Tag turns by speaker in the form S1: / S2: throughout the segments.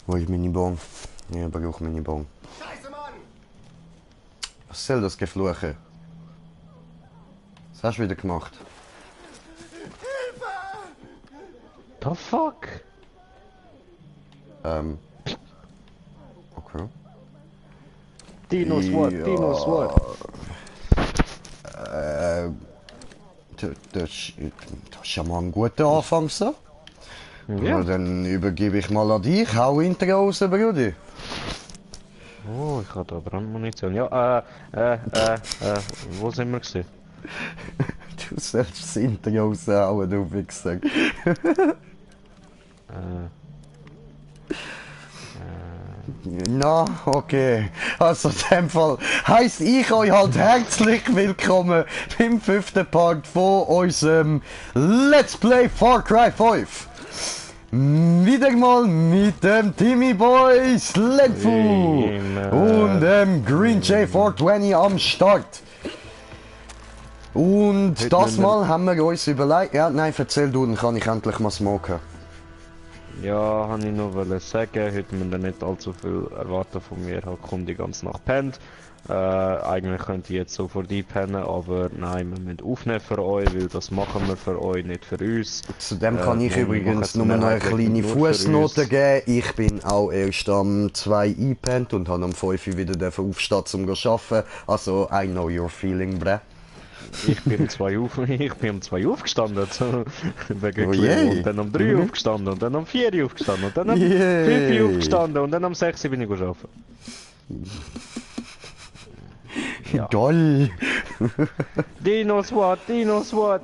S1: Wo ist meine Bon? Ich brauche meine Bon.
S2: Scheiße, Mann!
S1: Was soll das Gefluche? Was hast du wieder gemacht?
S3: The fuck?
S1: Okay.
S3: Dinos what?
S1: Ja.
S3: Dinos what?
S1: Das ist ja mal ein guter Anfang so. Ja. Dann übergebe ich mal an dich. Hau Intro raus, Brudi.
S3: Oh, ich habe da Brandmunition. Ja, wo sind wir gewesen?
S1: Du sollst das Intro raushauen, du Wichser. Na, okay. Also in dem Fall heisst ich euch halt herzlich willkommen beim 5. Part von unserem Let's Play Far Cry 5. Wieder mal mit dem Timmy Boy Sledfu und dem Green J420 am Start. Und heute das Mal haben wir uns überlegt, ja nein, erzähl du, dann kann ich endlich mal smoken.
S3: Ja, habe ich nur sagen, heute müssen wir nicht allzu viel erwarten von mir, halt kommt die ganze Nacht pennt. Eigentlich könnt ihr jetzt sofort einpennen, aber nein, wir müssen aufnehmen für euch, weil das machen wir für euch, nicht für uns.
S1: Zudem kann ich übrigens nur noch eine kleine Fußnote geben. Ich bin auch erst am 2 eingepennt und habe am 5 wieder aufstehen zum arbeiten. Also, I know your feeling, bre.
S3: Ich bin um 2 aufgestanden, wegen Klo, und dann um 3 aufgestanden, und dann um 4 aufgestanden, und dann um 5 aufgestanden, und dann um 6 bin ich arbeiten.
S1: Ja. Geil!
S3: Dinos what? Dinos what?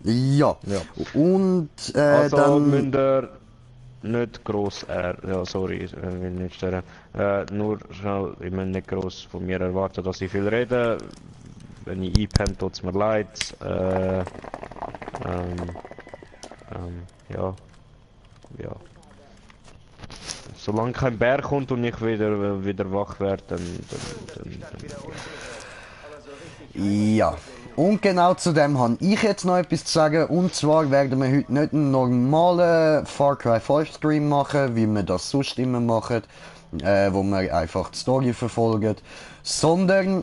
S1: Ja. Und
S3: also
S1: dann...
S3: müsst ihr nicht gross ja sorry, ich will nicht stören. Nur schnell, ich muss nicht gross von mir erwarten, dass ich viel rede. Wenn ich einpenne, tut es mir leid. Ja. Solange kein Bär kommt und ich wieder wach werde, dann
S1: ja. Und genau zu dem habe ich jetzt noch etwas zu sagen. Und zwar werden wir heute nicht einen normalen Far Cry 5 Stream machen, wie wir das sonst immer machen, wo wir einfach die Story verfolgen, sondern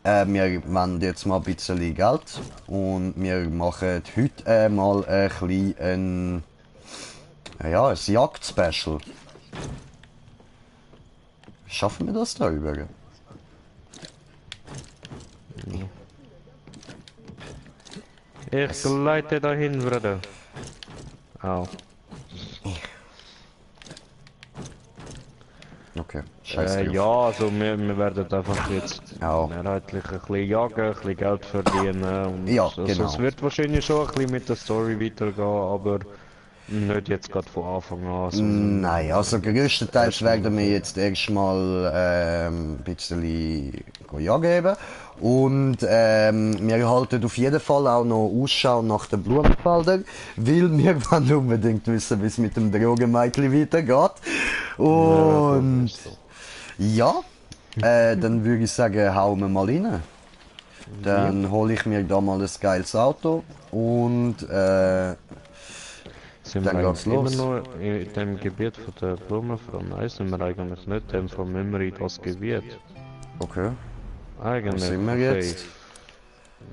S1: wir wollen jetzt mal ein bisschen Geld und wir machen heute mal ein bisschen ein Jagd-Special. Schaffen wir das da über?
S3: ich gleite dahin, Bruder. Au.
S1: Okay, scheiße.
S3: Ja, also wir werden einfach jetzt mehrheitlich ein bisschen jagen, ein bisschen Geld verdienen. Und
S1: ja,
S3: also
S1: genau.
S3: Es wird wahrscheinlich schon ein bisschen mit der Story weitergehen, aber nicht jetzt gerade von Anfang an. So
S1: nein, also größtenteils werden wir jetzt erstmal ein bisschen jagen eben. Und wir halten auf jeden Fall auch noch Ausschau nach den Blumenfeldern, weil wir wollen unbedingt wissen, wie es mit dem Drogenmädchen weitergeht. Und ja, dann würde ich sagen, hauen wir mal rein. Dann hole ich mir da mal ein geiles Auto und
S3: sind
S1: dann
S3: wir
S1: geht's los.
S3: immer noch in dem Gebiet von der Blumenfrau? Nein, sind wir eigentlich nicht dem von Memory das Gebiet.
S1: Okay.
S3: Eigentlich.
S1: Wo sind wir jetzt?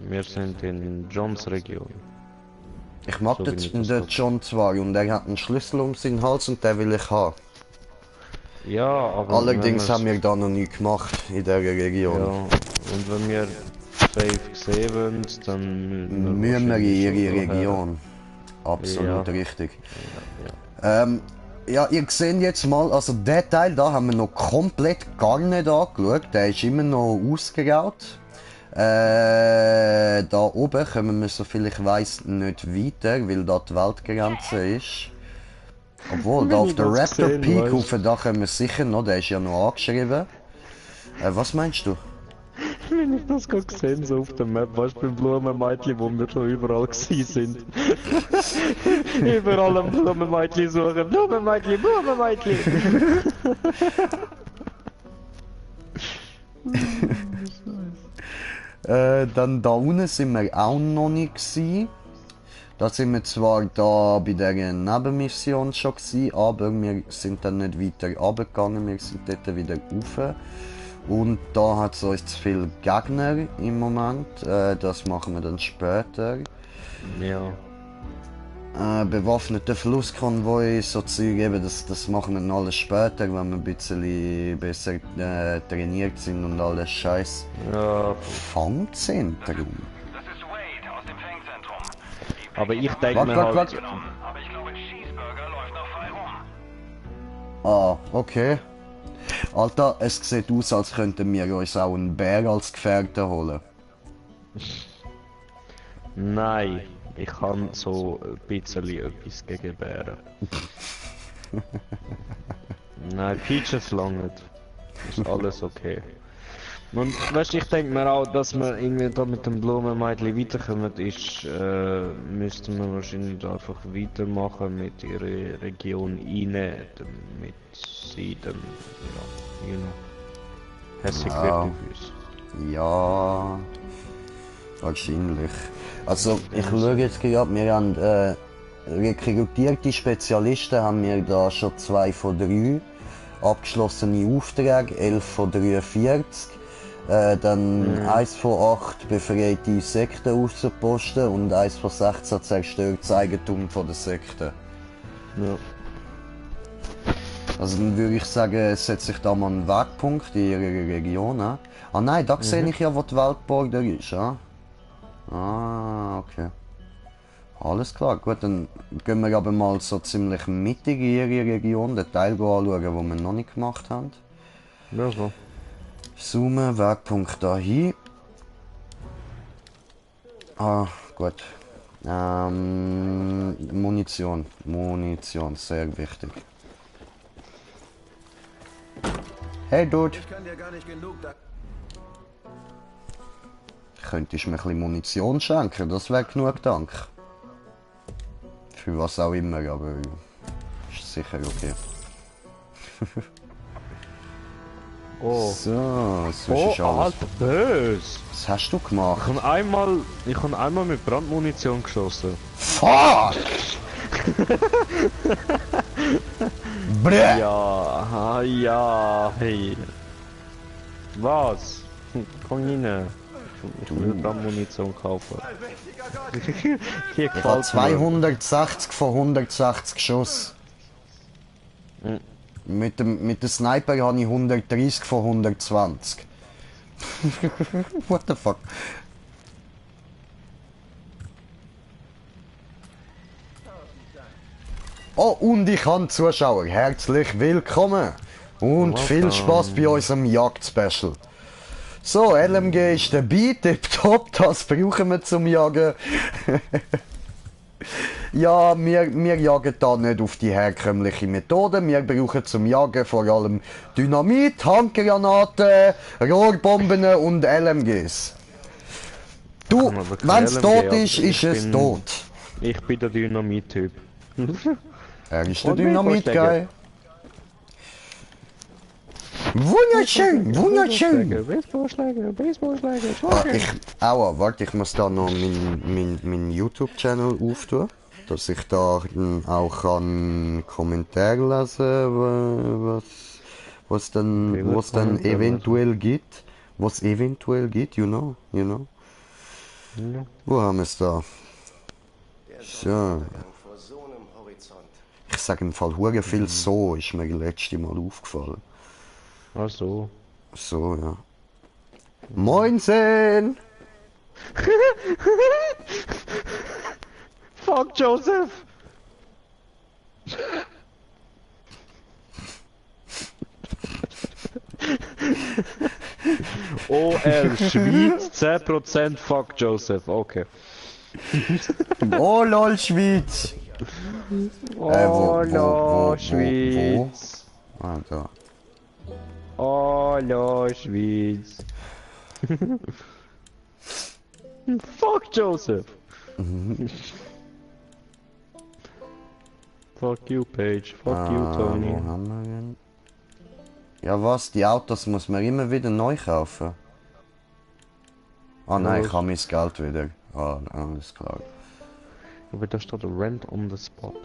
S3: Wir sind in Johns Region.
S1: Ich mag
S3: So
S1: den John zwar und er hat einen Schlüssel um seinen Hals und den will ich haben.
S3: Ja, aber...
S1: Allerdings haben wir da noch nie gemacht in dieser Region.
S3: Ja, und wenn wir safe gesehen werden, dann...
S1: Müssen wir in ihre Region. Absolut richtig. Ja, ihr seht jetzt mal, also den Teil da haben wir noch komplett gar nicht angeschaut. Der ist immer noch ausgegraut. Da oben kommen wir, soviel ich weiss, nicht weiter, weil da die Weltgrenze ist. Obwohl, da auf der Raptor Peak rauf, da können wir sicher noch, der ist ja noch angeschrieben. Was meinst du?
S3: Wenn ich das gerade gesehen so auf der Map, weißt du, beim Blumenmädchen, wo wir schon überall gewesen sind. Überall am Blumenmädchen suchen. Blumenmädchen, Blumenmädchen!
S1: Dann da unten sind wir auch noch nicht gewesen. Da sind wir zwar da bei der Nebenmission schon gewesen, aber wir sind dann nicht weiter runtergegangen, wir sind dort wieder rauf. Und da hat es uns zu viele Gegner im Moment, das machen wir dann später.
S3: Ja.
S1: Bewaffnete Flusskonvoi, so Zeug eben, das machen wir dann alles später, wenn wir ein bisschen besser trainiert sind und alles Scheiß.
S3: Ja.
S1: Fangzentrum?
S2: Das ist Wade aus dem Fangzentrum.
S3: Aber ich denke
S1: Wart,
S3: mir
S1: wart,
S3: halt...
S1: wart.
S2: Aber ich glaube, Cheeseburger läuft noch frei rum.
S1: Ah, okay. Alter, es sieht aus, als könnten wir uns auch einen Bär als Gefährten holen.
S3: Nein, ich kann so ein bisschen etwas gegen Bären. Nein, Peaches langen. Ist alles okay. Und weißt, ich denke mir auch, dass wir irgendwie da mit dem Blumenmädchen weiterkommen, müssten wir wahrscheinlich da einfach weitermachen mit ihrer Region rein, damit sie dann, ja, you know, hässlich
S1: Ja.
S3: wird auf uns.
S1: Ja, wahrscheinlich. Also, ich schaue jetzt gerade, wir haben rekrutierte Spezialisten, haben wir da schon 2 von 3. Abgeschlossene Aufträge, 11 von 43. Dann 1 von 8 befreite Sektenaußenposten und 1 von 16 zerstörtes Eigentum von der Sekte.
S3: Ja.
S1: Also dann würde ich sagen, es setzt sich da mal einen Wegpunkt in ihrer Region. Ah nein, da sehe ich ja, wo die Weltborder ist. Ah, okay. Alles klar, gut, dann gehen wir aber mal so ziemlich mittig in ihre Region, den Teil anschauen, den wir noch nicht gemacht haben.
S3: Ja, so.
S1: Zoomen, Wegpunkt da hin. Ah, gut. Munition, sehr wichtig. Hey Dude,
S4: Ich kann dir gar nicht genug da.
S1: könntest du mir ein bisschen Munition schenken? Das wäre genug, Dank. Für was auch immer, aber ist sicher okay.
S3: Oh.
S1: So, sonst
S3: Oh,
S1: ist alles.
S3: Alter, böse!
S1: Was hast du gemacht?
S3: Ich habe einmal mit Brandmunition geschossen.
S1: Fuck! Bräh!
S3: Ja, hey. Was? Komm rein. Ich will Brandmunition kaufen. Hier
S1: Ich habe
S3: gefällt mir.
S1: 260 von 160 Schuss. Mit dem Sniper habe ich 130 von 120. What the fuck? Oh, und ich habe Zuschauer. Herzlich willkommen. Und viel Spaß bei unserem Jagd-Special. So, LMG ist dabei, tipptopp, das brauchen wir zum Jagen. Ja, wir jagen da nicht auf die herkömmliche Methode. Wir brauchen zum Jagen vor allem Dynamit, Handgranaten, Rohrbomben und LMGs. Du,
S3: Aber kein
S1: wenn es
S3: LMG,
S1: tot
S3: aber
S1: ist, ist es
S3: bin-
S1: tot.
S3: Ich bin der Dynamit-Typ.
S1: Er ist der
S3: Und
S1: Dynamit,
S3: Baseballschläger.
S1: geil. Wunderschön, wunderschön.
S3: Baseballschläger,
S1: Aua, warte, ich muss da noch mein YouTube-Channel auftun, dass ich da dann auch kann Kommentare lesen, was dann
S3: Kommentare
S1: eventuell gibt. Was eventuell gibt, you know.
S3: Ja.
S1: Wo haben wir es da? So.
S4: Vor so einem Horizont.
S1: Ich sage im Fall hure viel so, ist mir das letzte Mal aufgefallen.
S3: Ach so.
S1: So, ja. Moinsen!
S3: Fuck Joseph! OL Schweiz 10% Fuck Joseph, okay.
S1: Oh lol, Schweiz!
S3: Hallo Schweiz.
S1: Ah, da.
S3: Hallo Schweiz. Fuck Joseph. Fuck you Paige. Fuck you Tony.
S1: Wo haben wir denn? Ja was, die Autos muss man immer wieder neu kaufen. Ah nein,
S3: Ja.
S1: ich habe mein Geld wieder. Ah, alles klar.
S3: Aber da steht Rent on the spot.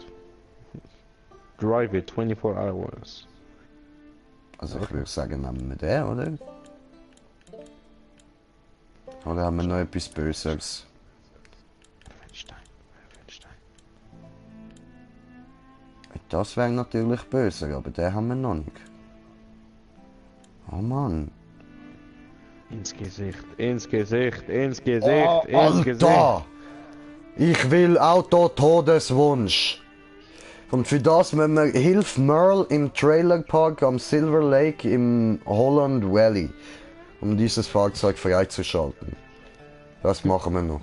S3: Drive it 24 hours.
S1: Also ich würde sagen, nehmen wir den, oder? Oder haben wir noch etwas Böseres?
S3: Stein.
S1: Das wäre natürlich böser, aber den haben wir noch nicht. Oh Mann.
S3: Ins Gesicht, ins Gesicht, ins Gesicht,
S1: Oh,
S3: ins Gesicht.
S1: Alter! Ich will Auto Todeswunsch. Und für das müssen wir hilf Merle im Trailerpark am Silver Lake im Holland Valley, um dieses Fahrzeug freizuschalten. Das machen wir noch.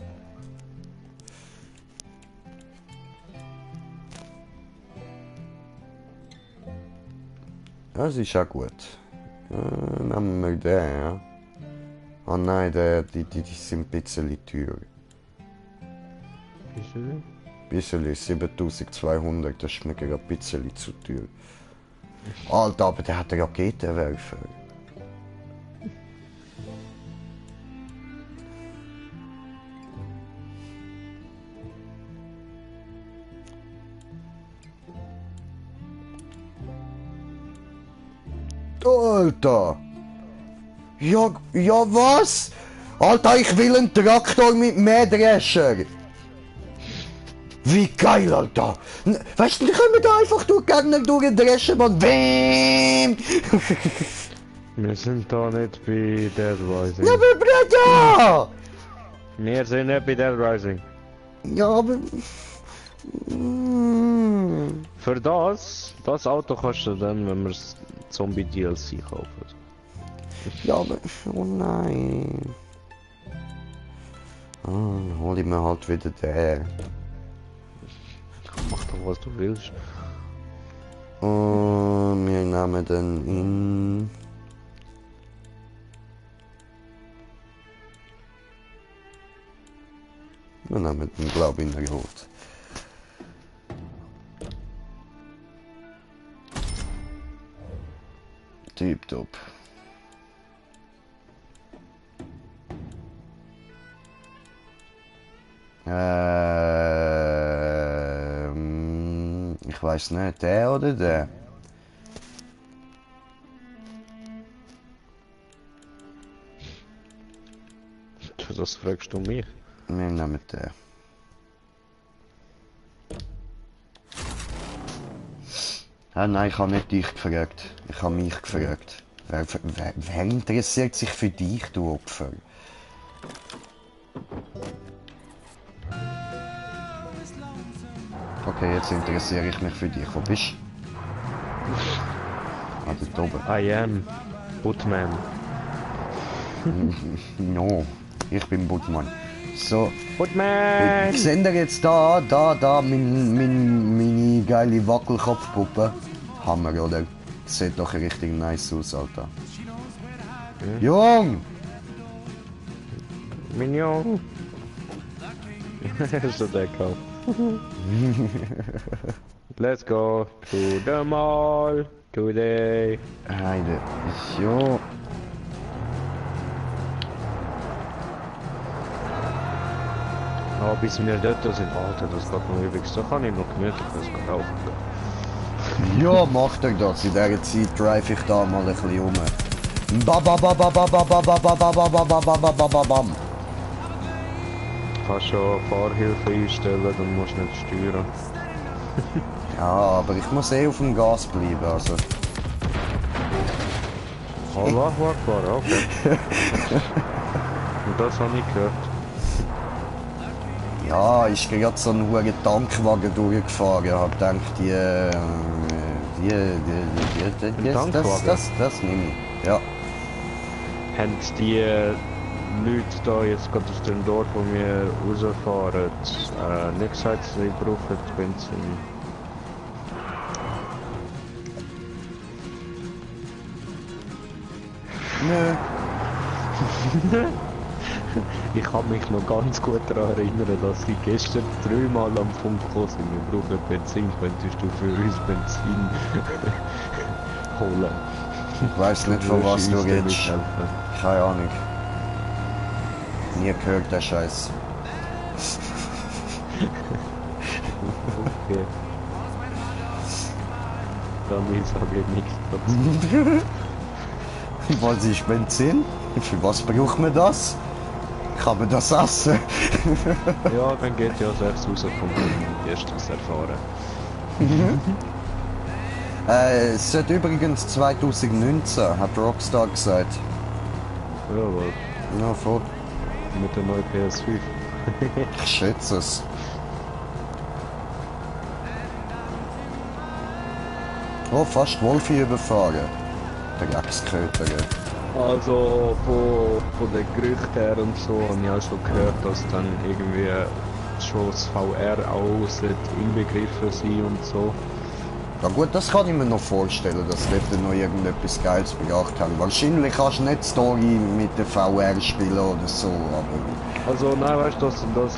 S1: Das ist auch gut. Nehmen wir den, ja. Ah nein, die sind ein bisschen teuer. Bisschen 7200, das ist mir gerade ein bisschen zu teuer. Alter, aber der hat einen Raketenwerfer. Alter! Ja was? Alter, ich will einen Traktor mit Mähdrescher! Wie geil, Alter! Weißt du, die können da einfach durch Gegner durchdreschen und BÄM!
S3: Wir sind da nicht bei Dead Rising.
S1: Ja, aber Bruder!
S3: Wir sind nicht bei Dead Rising.
S1: Ja, aber...
S3: Für das Auto kostet dann, wenn wir das Zombie DLC kaufen.
S1: Ja, aber... Oh nein... Ah, dann hol ich mir halt wieder den.
S3: Mach doch was du willst.
S1: Und wir nehmen den in... Wir nehmen den, glaube ich, in Rot. Tipptopp. Ich weiß nicht, der oder der?
S3: Das fragst du mich.
S1: Wir nehmen den. Ah, nein, ich habe nicht dich gefragt. Ich habe mich gefragt. Wer interessiert sich für dich, du Opfer? Okay, jetzt interessiere ich mich für dich. Wo bist du? Ah, dort oben.
S3: I am Bootman.
S1: No, ich bin Buttmann. So,
S3: Bootman!
S1: seht ihr jetzt da, meine geile Wackelkopfpuppe? Hammer, oder? Sieht doch richtig nice aus, Alter. Jung!
S3: Mignon! Hast du den gekauft? Let's go to the mall today.
S1: Heide, jo.
S3: Aber bis wir dort sind, Alter, das geht noch übrigens. Da kann ich noch gemütlich was kaufen.
S1: Ja, macht er das. In dieser Zeit drive ich da mal ein bisschen um. Bam.
S3: Du kannst schon Fahrhilfe einstellen, dann musst du nicht steuern.
S1: Ja, aber ich muss eh auf dem Gas bleiben, also.
S3: Allah Akbar, okay. Und das habe ich gehört.
S1: Ja, ist gerade so ein hoher Tankwagen durchgefahren. Ich hab gedacht, das nehme ich. Ja.
S3: Haben die Leute da jetzt gerade aus dem Dorf, wo wir rausfahren, nicht gesagt, sie brauchen Benzin?
S1: Nö.
S3: Ich kann mich noch ganz gut daran erinnern, dass sie gestern 3-mal am Funk gekommen sind. Wir brauchen Benzin, könntest du für uns Benzin holen?
S1: Ich weiß nicht, von was du redest. Keine Ahnung. Nie gehört, der Scheiß.
S3: Okay. Dann ich sage nichts dazu.
S1: Was ist Benzin? Für was braucht man das? Kann man das essen?
S3: Ja, dann geht ja selbst rauskommen und erst das erfahren.
S1: Es sollte übrigens 2019, hat Rockstar gesagt.
S3: Jawohl,
S1: Ja, voll.
S3: mit der neuen PS5.
S1: Ich schätze es. Oh, fast Wolfi überfahren. Der Drecksköter, gell?
S3: Also von den Gerüchten her und so habe ich auch schon gehört, dass dann irgendwie schon das VR auch sollte inbegriffen sein und so.
S1: Ja gut, das kann ich mir noch vorstellen, dass sie dort noch irgendetwas Geiles bedacht haben. Wahrscheinlich kannst du nicht die Story mit der VR spielen oder so, aber...
S3: Also nein, weißt du, dass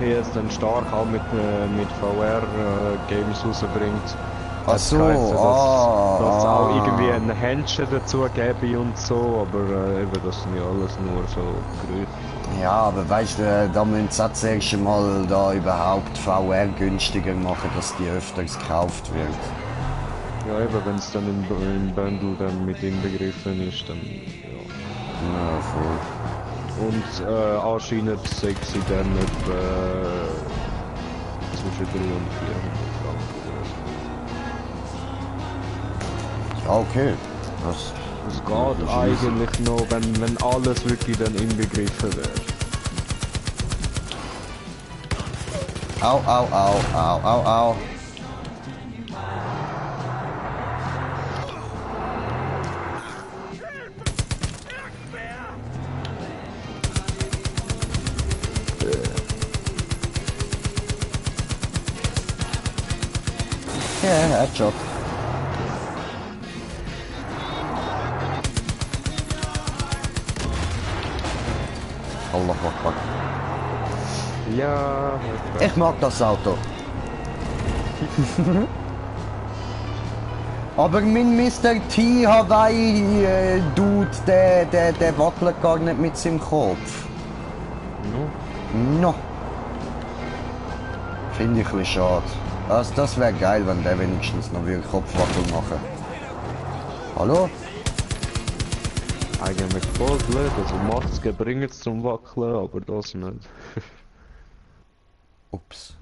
S3: PS dann stark auch mit VR Games rausbringt.
S1: Ach
S3: Es
S1: so,
S3: heisst, dass auch
S1: ah.
S3: irgendwie ein Händchen dazu gäbe und so, aber eben das sind ja alles nur so Gerüchte.
S1: Ja, aber weißt du, da müssen sie auch zuerst mal da überhaupt VR günstiger machen, dass die öfters gekauft wird.
S3: Ja, eben, wenn es dann im Bundle dann mit inbegriffen ist, dann ja.
S1: Ja, voll.
S3: Und anscheinend sexy dann etwa zwischen 300 und 400 Franken oder so.
S1: Ja, okay. Das...
S3: Es geht eigentlich noch, wenn alles wirklich dann inbegriffen wäre.
S1: Au, au, au, au, au, au. Ja, Headshot. Allah Akbar.
S3: Ja,
S1: Ich mag das Auto. Aber mein Mr. T Hawaii Dude, der wackelt gar nicht mit seinem Kopf. No. Finde ich ein bisschen schade. Also, das wäre geil, wenn der wenigstens noch wieder Kopfwackel machen. Hallo?
S3: eigentlich voll blöd, also Masken bringen es zum Wackeln, aber das nicht.
S1: Ups.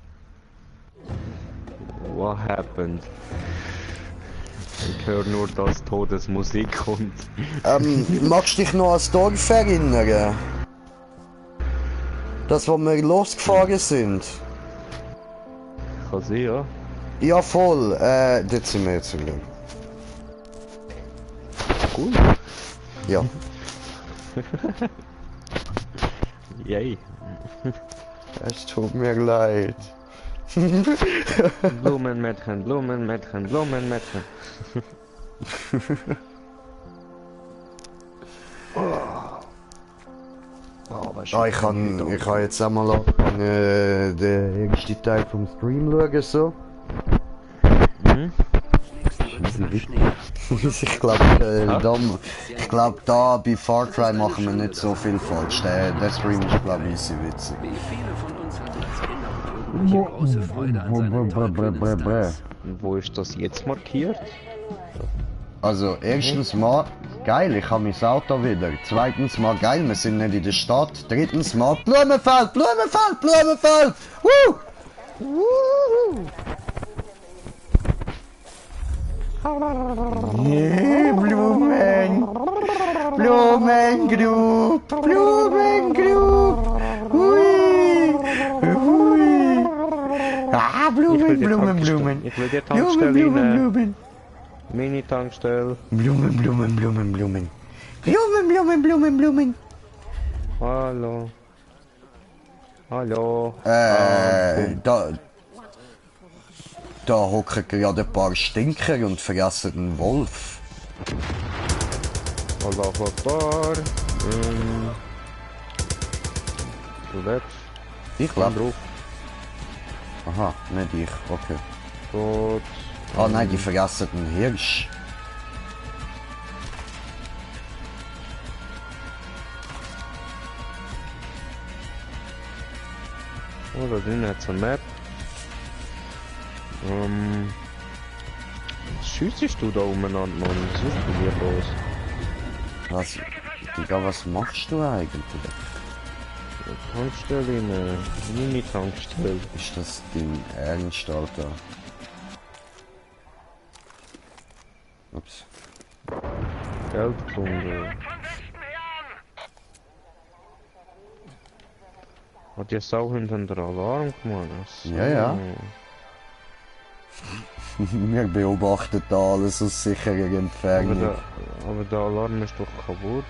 S3: What happened? Ich höre nur, dass Todesmusik kommt.
S1: Magst du dich noch ans Dorf erinnern? Das, wo wir losgefahren sind?
S3: Kann sein, ja.
S1: Ja, voll. Dort sind wir jetzt wieder.
S3: Cool.
S1: Ja.
S3: Yay.
S1: Es tut mir leid.
S3: Blumenmädchen, Blumenmädchen, Blumenmädchen.
S1: Ich kann jetzt einmal anfangen, den ersten Teil vom Stream schauen, so. Ich glaube, da bei Far Cry machen wir nicht so viel falsch. Der Stream ist, glaube ich, easy witzig.
S5: Wie viele von uns hatten als Kinder und Jugendliche große Freude an seinen tollen Stars?
S3: Wo ist das jetzt markiert?
S1: Also, erstens mal, geil, ich habe mein Auto wieder. Zweitens mal, geil, wir sind nicht in der Stadt. Drittens mal, Blumenfeld, Blumenfeld, Blumenfeld! Woo! Woo! Yeah, Blumen! Blumengrub! Blumengrub! Hui! Hui! Ah, Blumen, Blumen, Blumen!
S3: Ich will dir
S1: Blumen,
S3: Tankstelle
S1: Blumen,
S3: rein.
S1: Blumen!
S3: Mini-Tankstelle.
S1: Blumen, Blumen, Blumen, Blumen! Blumen, Blumen, Blumen, Blumen!
S3: Hallo. Hallo.
S1: Da hocken gerade ein paar Stinker und fressen einen Wolf.
S3: Allah Akbar. Du lebst.
S1: Ich
S3: Komm
S1: lebe.
S3: drauf.
S1: Aha, nicht ich, okay.
S3: Gut.
S1: Ah nein, die fressen einen Hirsch.
S3: Oh, da drinnen hat es eine Map. Was schiessest du da umeinander, Mann? Was ist bei dir los?
S1: Was? Digga, was machst du eigentlich?
S3: Tankstelle rein. Mini-Tankstelle.
S1: Ist das dein Ernst, Alter? Ups.
S3: Geldkunde. Hat die Sau hinten den Alarm gemacht? So.
S1: Ja, ja. Wir beobachten da alles aus sicherer
S3: Aber
S1: Entfernung.
S3: der Alarm ist doch kaputt.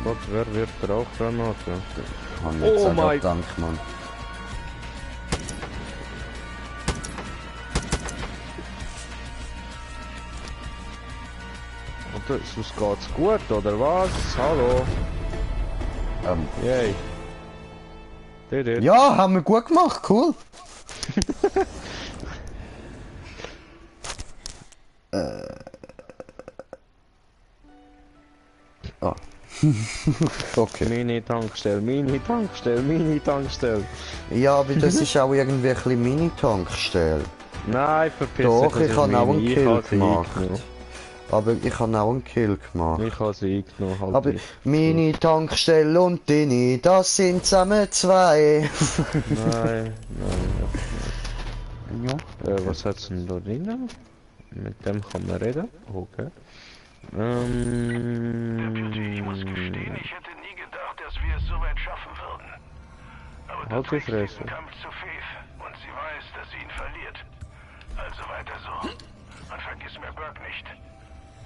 S3: Gott, wer wirft Rauchgranate?
S1: Kann jetzt
S3: Oh
S1: auch
S3: mein-
S1: Dank, Mann.
S3: Oder sonst geht's gut, oder was? Hallo? Yay. Did it.
S1: Ja, haben wir gut gemacht, cool. Ah. Okay.
S3: Mini-Tankstelle, Mini-Tankstelle, Mini-Tankstelle.
S1: Ja, aber das ist auch irgendwie ein bisschen Mini-Tankstelle.
S3: Nein, verpiss
S1: Doch,
S3: dich, das
S1: ich
S3: ist
S1: habe auch einen
S3: Mini. Ich
S1: Kill
S3: habe sie
S1: gemacht.
S3: eingenommen.
S1: Aber ich habe auch einen Kill gemacht.
S3: Ich habe sie eingenommen, halt
S1: Aber
S3: nicht.
S1: Mini-Tankstelle und Dini, das sind zusammen zwei.
S3: Nein,
S1: Ja.
S3: was hat's denn da drin? Mit dem kann man reden. Okay.
S2: Ich hätte nie gedacht, dass wir es so weit schaffen würden. Aber du
S3: Halt die
S2: trägst
S3: Fresse.
S2: diesen Kampf zu Faith und sie weiß, dass sie ihn verliert. Also weiter so. Und vergiss mir Burke nicht.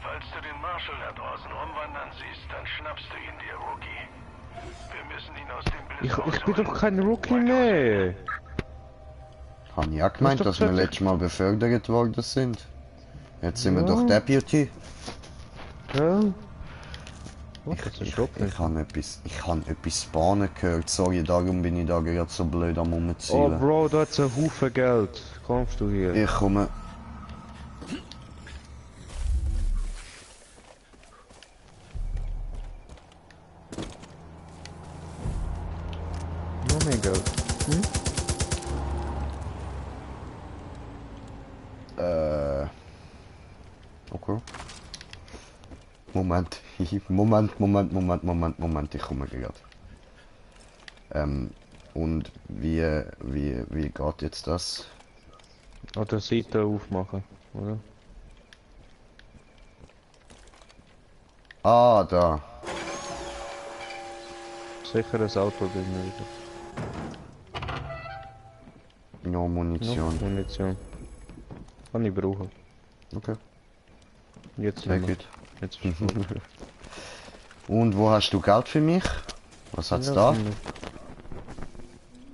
S2: Falls du den Marshall da draußen rumwandern siehst, dann schnappst du ihn dir, Rookie. Wir müssen ihn aus dem Blitz
S3: Ich bin doch kein Rookie mehr.
S1: Habe ich auch gemeint,
S3: doch
S1: dass wir
S3: gesagt-
S1: letztes Mal befördert worden sind. Jetzt sind wir
S3: Ja.
S1: doch Deputy.
S3: Ja? Oh, das ist Rookie.
S1: Ich habe etwas spawnen gehört, sorry, darum bin ich da gerade so blöd am
S3: Oh
S1: Rumzielen.
S3: Bro, da hat's einen Haufen Geld. Kommst du hier?
S1: Ich komme.
S3: Noch mehr Geld.
S1: Okay. Moment, Moment, ich komme gerade. Und wie geht jetzt das?
S3: Oder Seite aufmachen, oder?
S1: Ah, da.
S3: Sicher ein Auto drin wieder.
S1: No Munition.
S3: Ja, Munition. Kann ich brauchen.
S1: Okay,
S3: Jetzt
S1: sehr
S3: nicht mehr.
S1: gut.
S3: Jetzt ist gut.
S1: Und wo hast du Geld für mich? Was hat's
S3: Ja,
S1: da?
S3: finde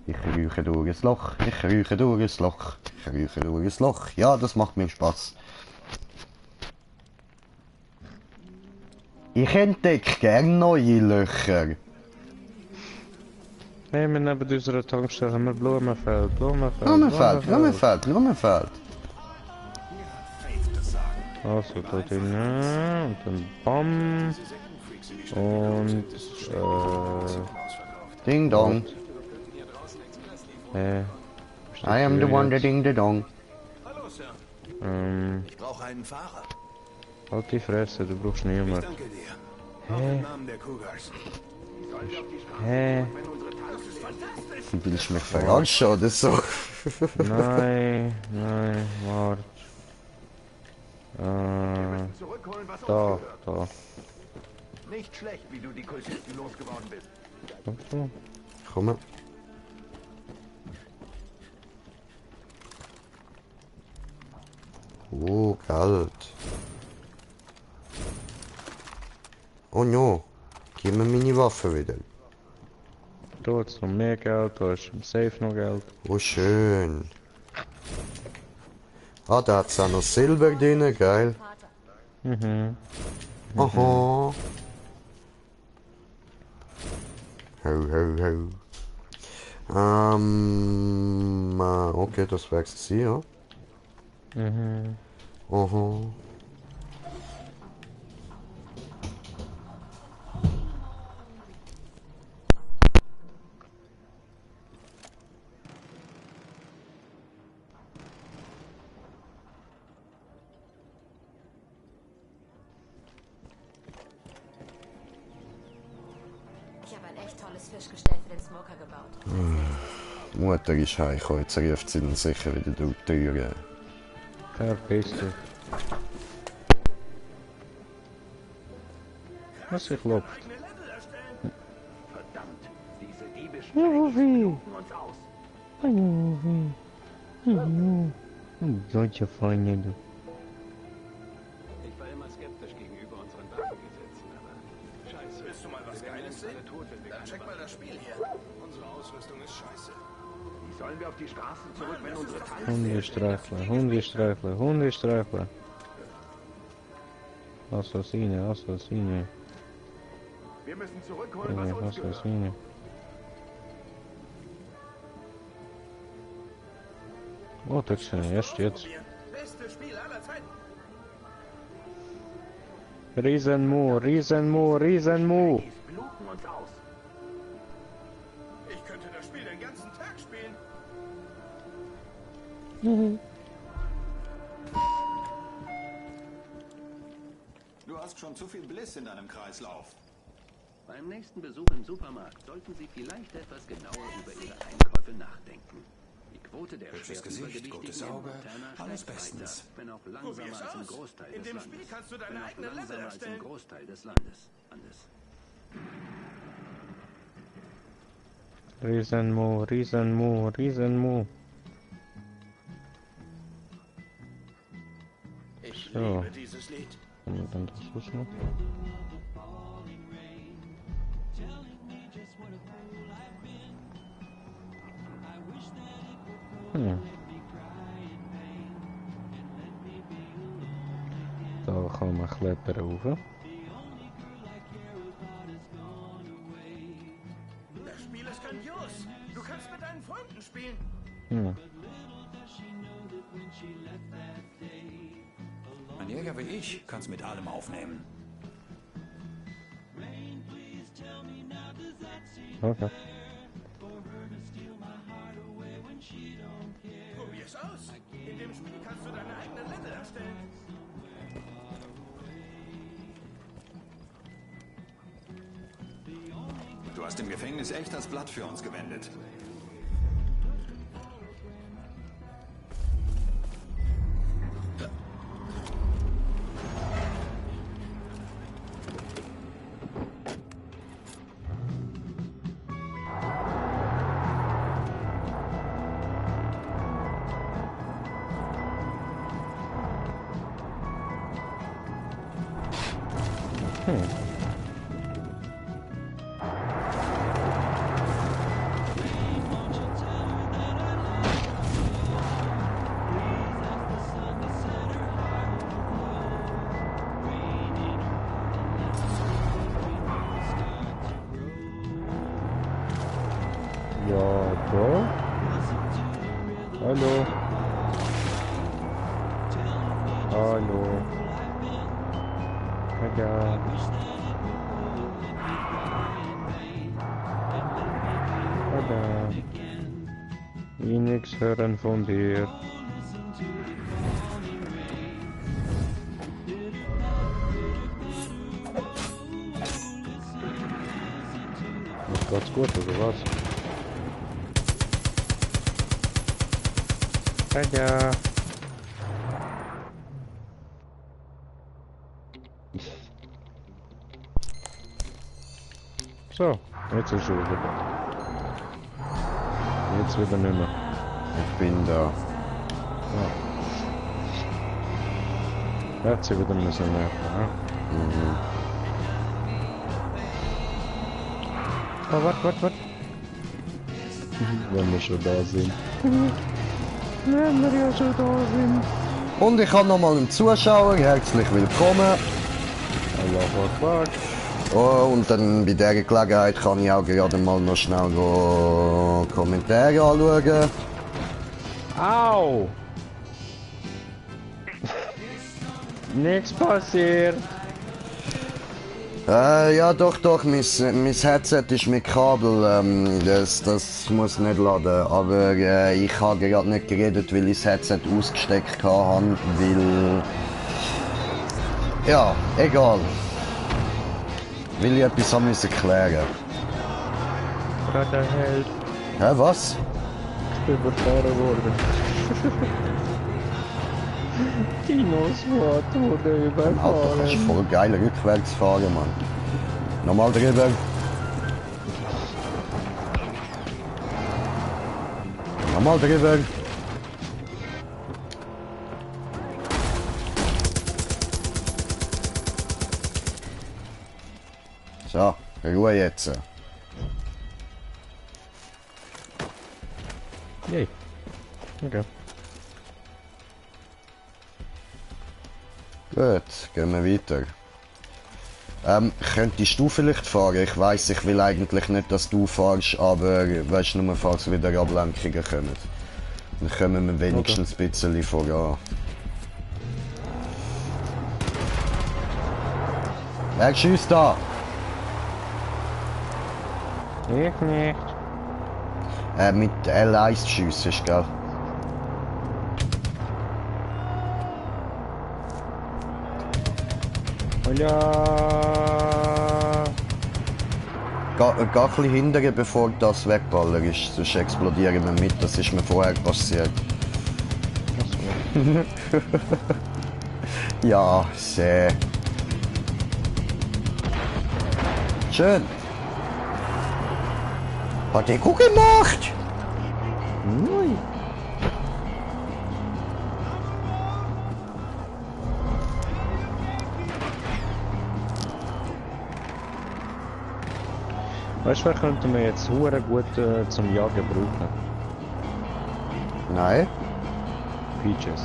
S1: Ich rieche durch das Loch, ich rieche durch das Loch, ich rieche durch das Loch. Ja, das macht mir Spaß. Ich entdecke gern neue Löcher.
S3: Hey, wir neben unserer Tankstelle haben wir Blumenfeld.
S1: Blumenfeld.
S3: Also, da drin und dann BAM. Und,
S1: Ding dong. I am the one that ding the dong.
S4: Ich brauche einen Fahrer.
S3: Halt die Fresse, du brauchst niemanden.
S4: Danke dir. Auch im Namen der Cougars.
S3: Hä?
S1: Du willst mich verarschen oder so?
S3: Nein, warte. Da.
S2: Nicht schlecht, wie du die Kultisten losgeworden bist.
S3: Okay.
S1: Komm. Oh, Geld. Oh no, gib mir meine Waffe wieder.
S3: Da hat's noch mehr Geld, da ist im Safe noch Geld.
S1: Oh, schön. Ah, da hat's auch noch Silber drin, geil.
S3: Mhm.
S1: Aha. Ho. Okay, das wächst sie, ja.
S3: Mhm.
S1: Aha.
S6: wertvolles Fischgestell für den Smoker gebaut.
S1: Mutter ist heimgekommen, jetzt ruft sie dann sicher wieder durch die Türe.
S3: Verpiss dich. Was ich lobt.
S5: Verdammt, diese diebischen Dreckis lupen uns aus.
S3: Solche Feinde, du.
S5: Ich war immer skeptisch gegenüber unseren Waffengesetzen, aber scheiße.
S4: Willst du mal was Geiles sehen? Dann check mal das Spiel hier. Unsere Ausrüstung ist scheiße.
S5: Wie sollen wir auf die Straßen zurück, wenn unsere Tanks
S3: Hundestreifler, Hundestreifler, Hundestreifler. Assassine, Assassine.
S5: Wir müssen zurückholen, was uns gehört.
S3: Assassine. Oh, tak się, jeszcze jetzt.
S4: Beste Spiel aller Zeiten.
S3: Riesenmu, Riesenmu, Riesenmu.
S5: Die bluten uns aus.
S4: Ich könnte das Spiel den ganzen Tag spielen.
S7: Du hast schon zu viel Bliss in deinem Kreislauf.
S5: Beim nächsten Besuch im Supermarkt sollten Sie vielleicht etwas genauer über Ihre Einkäufe nachdenken. Die Quote der
S7: Hübsches
S5: schwer
S7: Gesicht, gutes
S5: Übergewichtigen in
S7: Auge,
S5: Montana
S7: alles
S5: steigt
S7: bestens.
S5: weiter, wenn auch langsamer
S4: Probier's
S5: als im
S4: aus.
S5: Großteil
S4: In
S5: des
S4: dem
S5: Landes.
S4: Spiel kannst du deine
S5: Wenn auch
S4: eigene Level
S5: langsamer als im
S4: erstellen.
S5: Großteil des Landes.
S3: Riesenmu, Riesenmu, Riesenmu.
S4: Ich
S3: So.
S4: liebe dieses Lied.
S3: Haben wir dann das Schluss noch? Da gaan we kletteren hoeven.
S4: Das Spiel ist grandios. Du kannst mit deinen Freunden spielen.
S7: Ein Jäger wie ich kann's mit allem aufnehmen.
S3: Okay.
S4: Probier's aus. In dem Spiel kannst du deine eigene Level erstellen.
S7: Du hast im Gefängnis echt das Blatt für uns gewendet.
S3: Ja, da. Hallo. Hallo. Ja. Tada. Ich nix hören von dir. Ist ganz gut, oder was? Tada. So, jetzt ist schon wieder. Jetzt wieder nicht mehr.
S1: Ich bin da.
S3: Jetzt sie wieder müssen nerven, ja? Oh, warte. Wenn wir schon da sind. Wenn wir ja schon da sind.
S1: Und ich habe nochmal einen Zuschauer, herzlich willkommen.
S3: Allahu Akbar.
S1: Oh, und dann bei dieser Gelegenheit kann ich auch gerade mal noch schnell Kommentare anschauen.
S3: Au! Nichts passiert.
S1: Ja doch, mein Headset ist mit Kabel, das muss nicht laden, aber ich habe gerade nicht geredet, weil ich das Headset ausgesteckt habe, weil... Ja, egal. Will ich etwas haben müssen klären.
S3: gerade ein Held.
S1: Hä, was?
S3: Ich bin überfahren worden. Dinoswat wurde
S1: Auto kannst du
S3: überfahren.
S1: voll geil rückwärts fahren, Mann. Nochmal drüber. Nochmal drüber. So, Ruhe jetzt.
S3: Yay. Okay.
S1: Gut, gehen wir weiter. Könntest du vielleicht fahren? Ich weiss, ich will eigentlich nicht, dass du fahrst, aber weißt du, nur falls wieder Ablenkungen kommen. Dann kommen wir wenigstens ein bisschen voran. Wer schießt da?
S3: Ich nicht.
S1: Mit L1 schiessen, gell?
S3: Oh ja.
S1: Geh ein bisschen hindern, bevor das Wegballer ist, sonst explodieren wir mit, das ist mir vorher passiert. Ja, sehr. Schön. Hat der gut gemacht?
S3: Ui. Weißt du, wer könnte man jetzt hure gut zum Jagen brauchen?
S1: Nein,
S3: Peaches.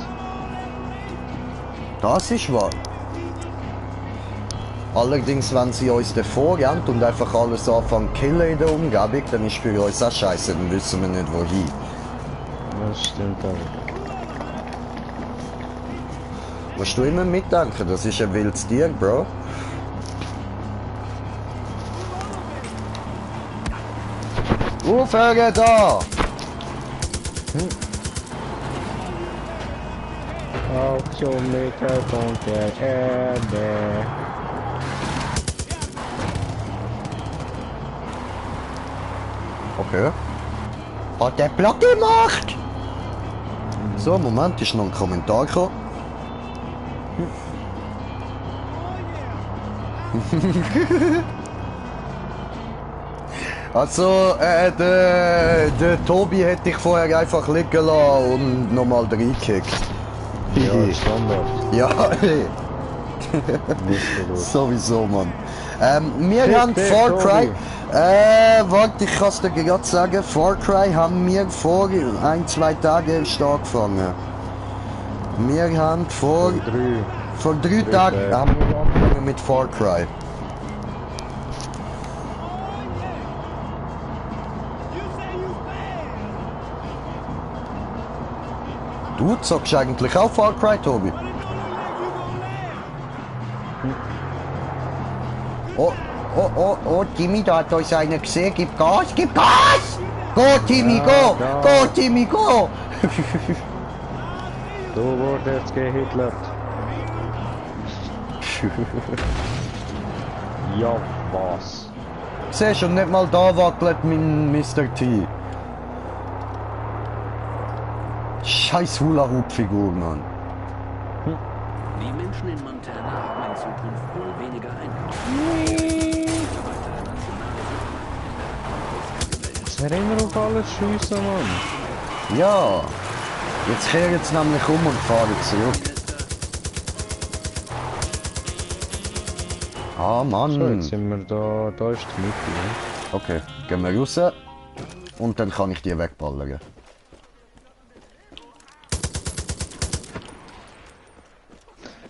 S1: das ist wahr. Allerdings, wenn sie uns davor gehen und einfach alles anfangen zu killen in der Umgebung, dann ist für uns auch scheiße, dann wissen wir nicht wohin.
S3: Das stimmt auch.
S1: Musst du immer mitdenken, das ist ein wildes Tier, Bro. Aufhören da!
S3: Auktion mit der Punkt der Erde.
S1: Okay. Hat der platt gemacht? So, Moment, ist noch ein Kommentar gekommen. Also, der Tobi hätte ich vorher einfach liegen lassen und nochmal reingekickt.
S3: Ja, Standard.
S1: Ja,
S3: Nicht so gut.
S1: sowieso, Mann. Wir
S3: Fick
S1: haben
S3: dich,
S1: Far Cry.
S3: Tobi.
S1: Warte, ich kann es dir gerade sagen. Far Cry haben wir vor 1-2 Tagen erst angefangen. Wir haben vor 3 Tagen
S3: Tage.
S1: haben wir angefangen mit Far Cry. Du zockst eigentlich auch Far Cry, Tobi? Oh, oh, oh, oh, Timmy, da hat euch einer gesehen. Gib Gas, gib Gas! Go, Timmy, go!
S3: Gas.
S1: Go, Timmy, go!
S3: Du wurdest gehitlert. Ja, was?
S1: Siehst du, nicht mal da wackelt mein Mr. T. Scheiß Hula-Hoop-Figur, Mann.
S5: Die Menschen in Montana haben in Zukunft wohl weniger Einkommen.
S3: Das erinnert auf alles Scheiße, Mann.
S1: Ja, jetzt kehren sie nämlich um und fahren zurück. Ah, Mann.
S3: So, jetzt sind wir da ist die Mitte. Ne?
S1: Okay, gehen wir raus und dann kann ich die wegballern.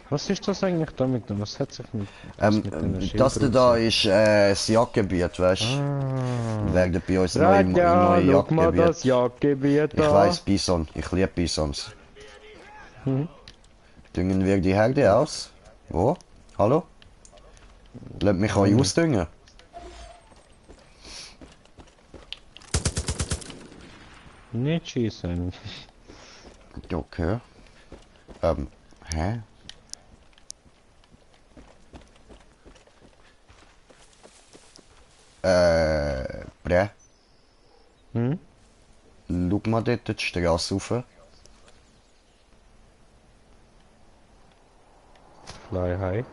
S3: Was ist das eigentlich damit? Was hat sich mit mit den
S1: Das da ist das Jagdgebiet, weißt du? Werden bei uns neue
S3: Raja, schau mal das
S1: Jagdgebiet.
S3: Jagdgebiet
S1: Ich
S3: da.
S1: weiss, Bison. Ich liebe Bisons. Düngen wir die Herde aus? Wo? Hallo? Lass mich euch ausdüngen.
S3: Nicht schießen.
S1: Okay. Hä? Bre.
S3: Hm?
S1: Schau mal dort die Straße rauf.
S3: Fly high.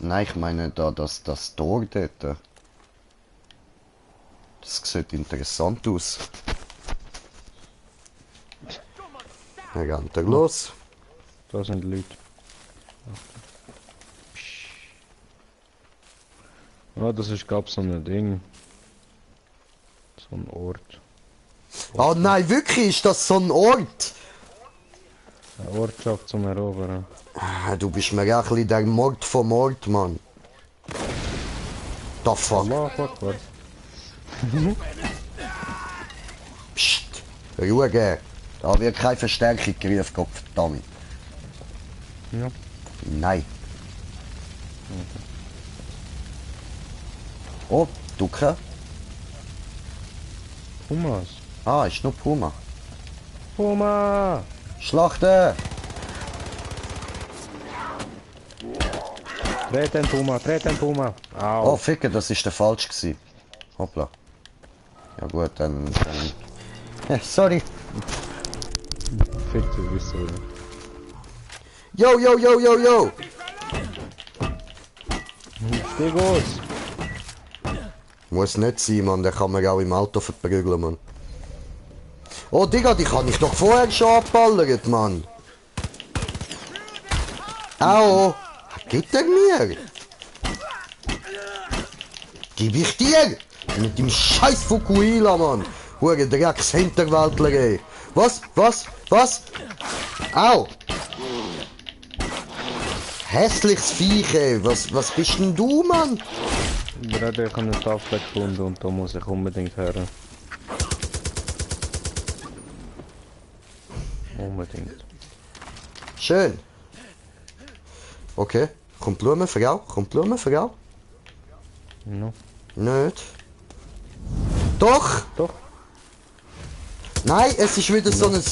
S1: Nein, ich meine da das Tor dort. Das sieht interessant aus. Dann rennt er los.
S3: Da sind Leute. Ah, das ist gab so ein Ding. So ein Ort.
S1: Oh nein, wirklich, ist das so ein Ort?
S3: Eine Ortschaft zum Erobern.
S1: Ah, du bist mir ja ein bisschen der Mord vom Ort, Mann. Da fuck.
S3: Allahu Akbar.
S1: Psst, Ruhe geben. Da wird keine Verstärkung gerufen, Gottverdammt.
S3: Ja.
S1: Nein. Oh, Ducke.
S3: Pumas.
S1: Ah, ist nur Puma.
S3: Puma!
S1: Schlachten!
S3: Tritt den Puma!
S1: Oh,
S3: Au!
S1: Ficker, das ist der falsch gewesen. Hoppla. Ja gut, dann... sorry.
S3: Fick dich, wieso?
S1: Yo, yo, yo, yo, yo!
S3: Stieg aus!
S1: Muss nicht sein, Mann. Der kann mir auch im Auto verprügeln, Mann. Oh, Digga, die kann ich doch vorher schon abballert, Mann. Au! Gibt er mir? Gib ich dir! Mit dem scheiß Fukuhila, Mann! Hure Drecks Hinterwäldler, ey! Was? Was? Was? Au! Hässliches Viech, ey! Was bist denn du, Mann?
S3: Gerade ich habe eine Tafel gefunden und da muss ich unbedingt her. Unbedingt.
S1: Schön. Okay. Kommt Blumen, Frau? Kommt Blumen, Frau?
S3: No.
S1: Nicht. Doch!
S3: Doch.
S1: Nein, es ist wieder so ein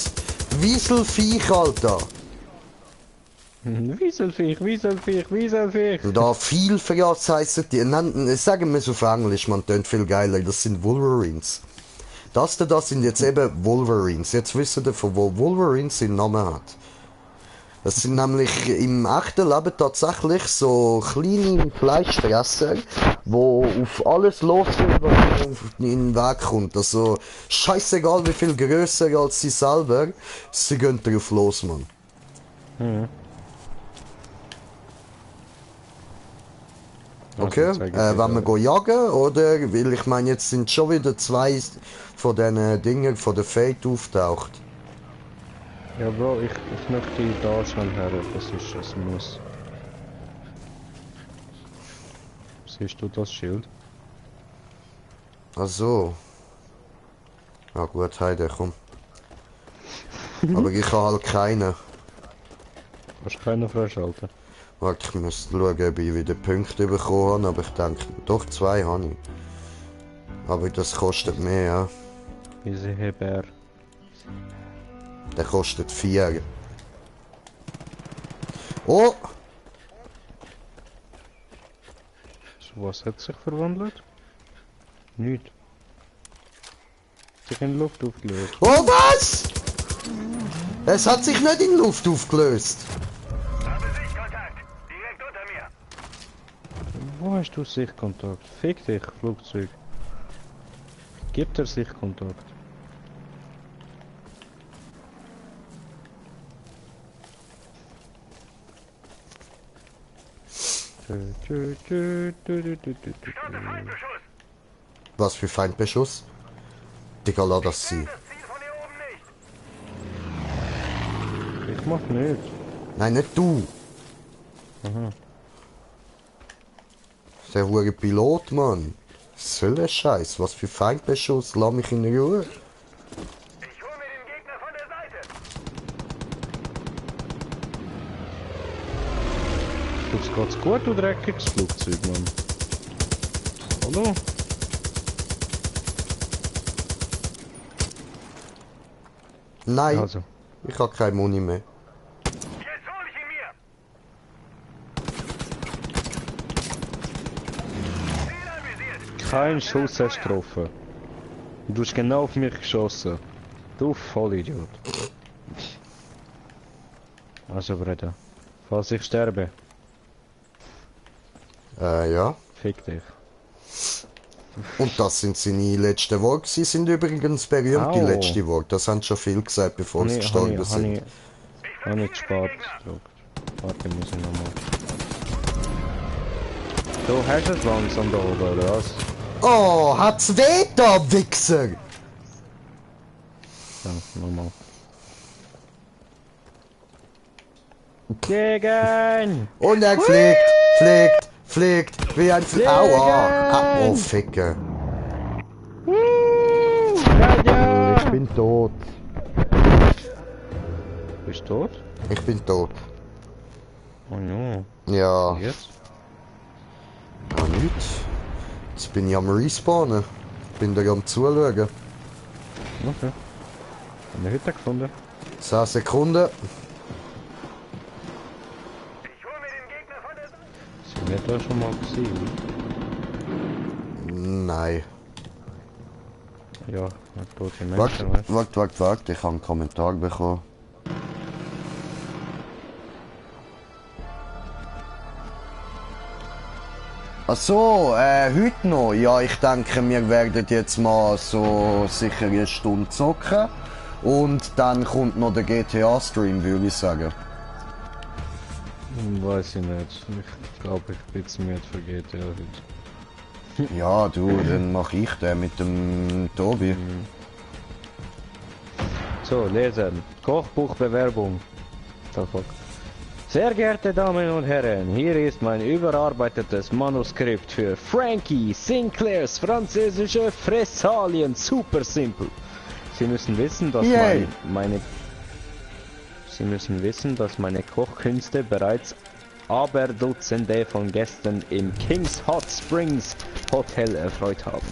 S1: Wieselviech, Alter.
S3: Wieselviech, Wieselviech, Wieselviech!
S1: Da viel verjagt heissen die. Sagen wir es auf Englisch, man tönt viel geiler. Das sind Wolverines. Das sind jetzt eben Wolverines. Jetzt wissen wir, von wo Wolverines seinen Namen hat. Das sind nämlich im echten Leben tatsächlich so kleine Fleischfresser, wo auf alles los sind, was in den Weg kommt. Also scheißegal wie viel grösser als sie selber, sie gehen drauf los, Mann.
S3: Mhm.
S1: Okay, wenn wir gehen jagen, oder? Weil ich meine, jetzt sind schon wieder 2 von diesen Dingen von der Fate auftaucht.
S3: Ja, Bro, ich möchte da schnell her, das ist ein Muss. Siehst du das Schild?
S1: Ach so. Ja gut, Heide, komm. Aber ich habe halt keinen.
S3: Kannst du keinen freischalten?
S1: Warte, ich muss schauen, ob ich wieder Punkte bekommen habe, aber ich denke, doch 2 habe ich. Aber das kostet mehr, ja.
S3: Diese Heber.
S1: Der kostet 4. Oh!
S3: Was hat sich verwandelt? Nicht. Sich in Luft aufgelöst.
S1: Oh, was? Es hat sich nicht in Luft aufgelöst.
S2: Habe Sichtkontakt. Direkt unter mir.
S3: Wo hast du Sichtkontakt? Fick dich, Flugzeug. Gibt er Sichtkontakt?
S2: Stoppe Feindbeschuss.
S1: Was für Feindbeschuss? Digga, lass das sein.
S2: Das Ziel von hier oben nicht.
S3: Ich mach nicht.
S1: Nein, nicht du.
S3: Aha.
S1: Der hure Pilot, Mann. Was soll der Scheiß? Was für Feindbeschuss? Lass mich in Ruhe.
S2: Ich hole mir den Gegner von der Seite.
S3: Tut's geht's gut, du dreckiges Flugzeug, Mann? Hallo?
S1: Nein,
S3: Also,
S1: ich habe keine Muni mehr.
S2: Jetzt hole ich ihn mir. Ziel anvisiert.
S3: keinen Schuss hast getroffen. Du hast genau auf mich geschossen. Du Vollidiot. Also Bruder, falls ich sterbe,
S1: Ja.
S3: fick dich.
S1: Und das sind seine letzten Worte. Sie sind übrigens berühmt, die
S3: Au.
S1: letzten Worte. Das haben schon viel gesagt, bevor sie gestorben sind.
S3: Habe ich spät gedrückt. Warte, muss ich nochmal. Du hast es langsam da oben, oder was?
S1: Oh, hat's weh da, Wichser!
S3: Ja, nochmal. Gegen!
S1: Und er fliegt, wie ein Aua! Ah, oh, Ficker. Ich bin tot.
S3: Bist du tot?
S1: Ich bin tot.
S3: Oh no.
S1: Ja,
S3: Jetzt?
S1: ja nichts. Jetzt bin ich am Respawnen. Bin da am Zuschauen.
S3: Okay. Haben wir heute gefunden?
S1: 10 Sekunden.
S3: Sind wir da schon mal gesehen?
S1: Nein.
S3: Ja, tote Menschen, weißt
S1: Warte. Ich habe einen Kommentar bekommen. Ach so, heute noch? Ja, ich denke, wir werden jetzt mal so sicher eine Stunde zocken. Und dann kommt noch der GTA-Stream, würde ich sagen.
S3: Weiß ich nicht. Ich glaube, ich bin zu müde für GTA heute.
S1: Ja, du, dann mache ich den mit dem Tobi.
S3: So, lesen. Kochbuchbewerbung. Sehr geehrte Damen und Herren, hier ist mein überarbeitetes Manuskript für Frankie Sinclairs französische Fressalien. Super simpel. Sie müssen wissen, dass meine Kochkünste bereits Aberdutzende von Gästen im Kings Hot Springs Hotel erfreut haben.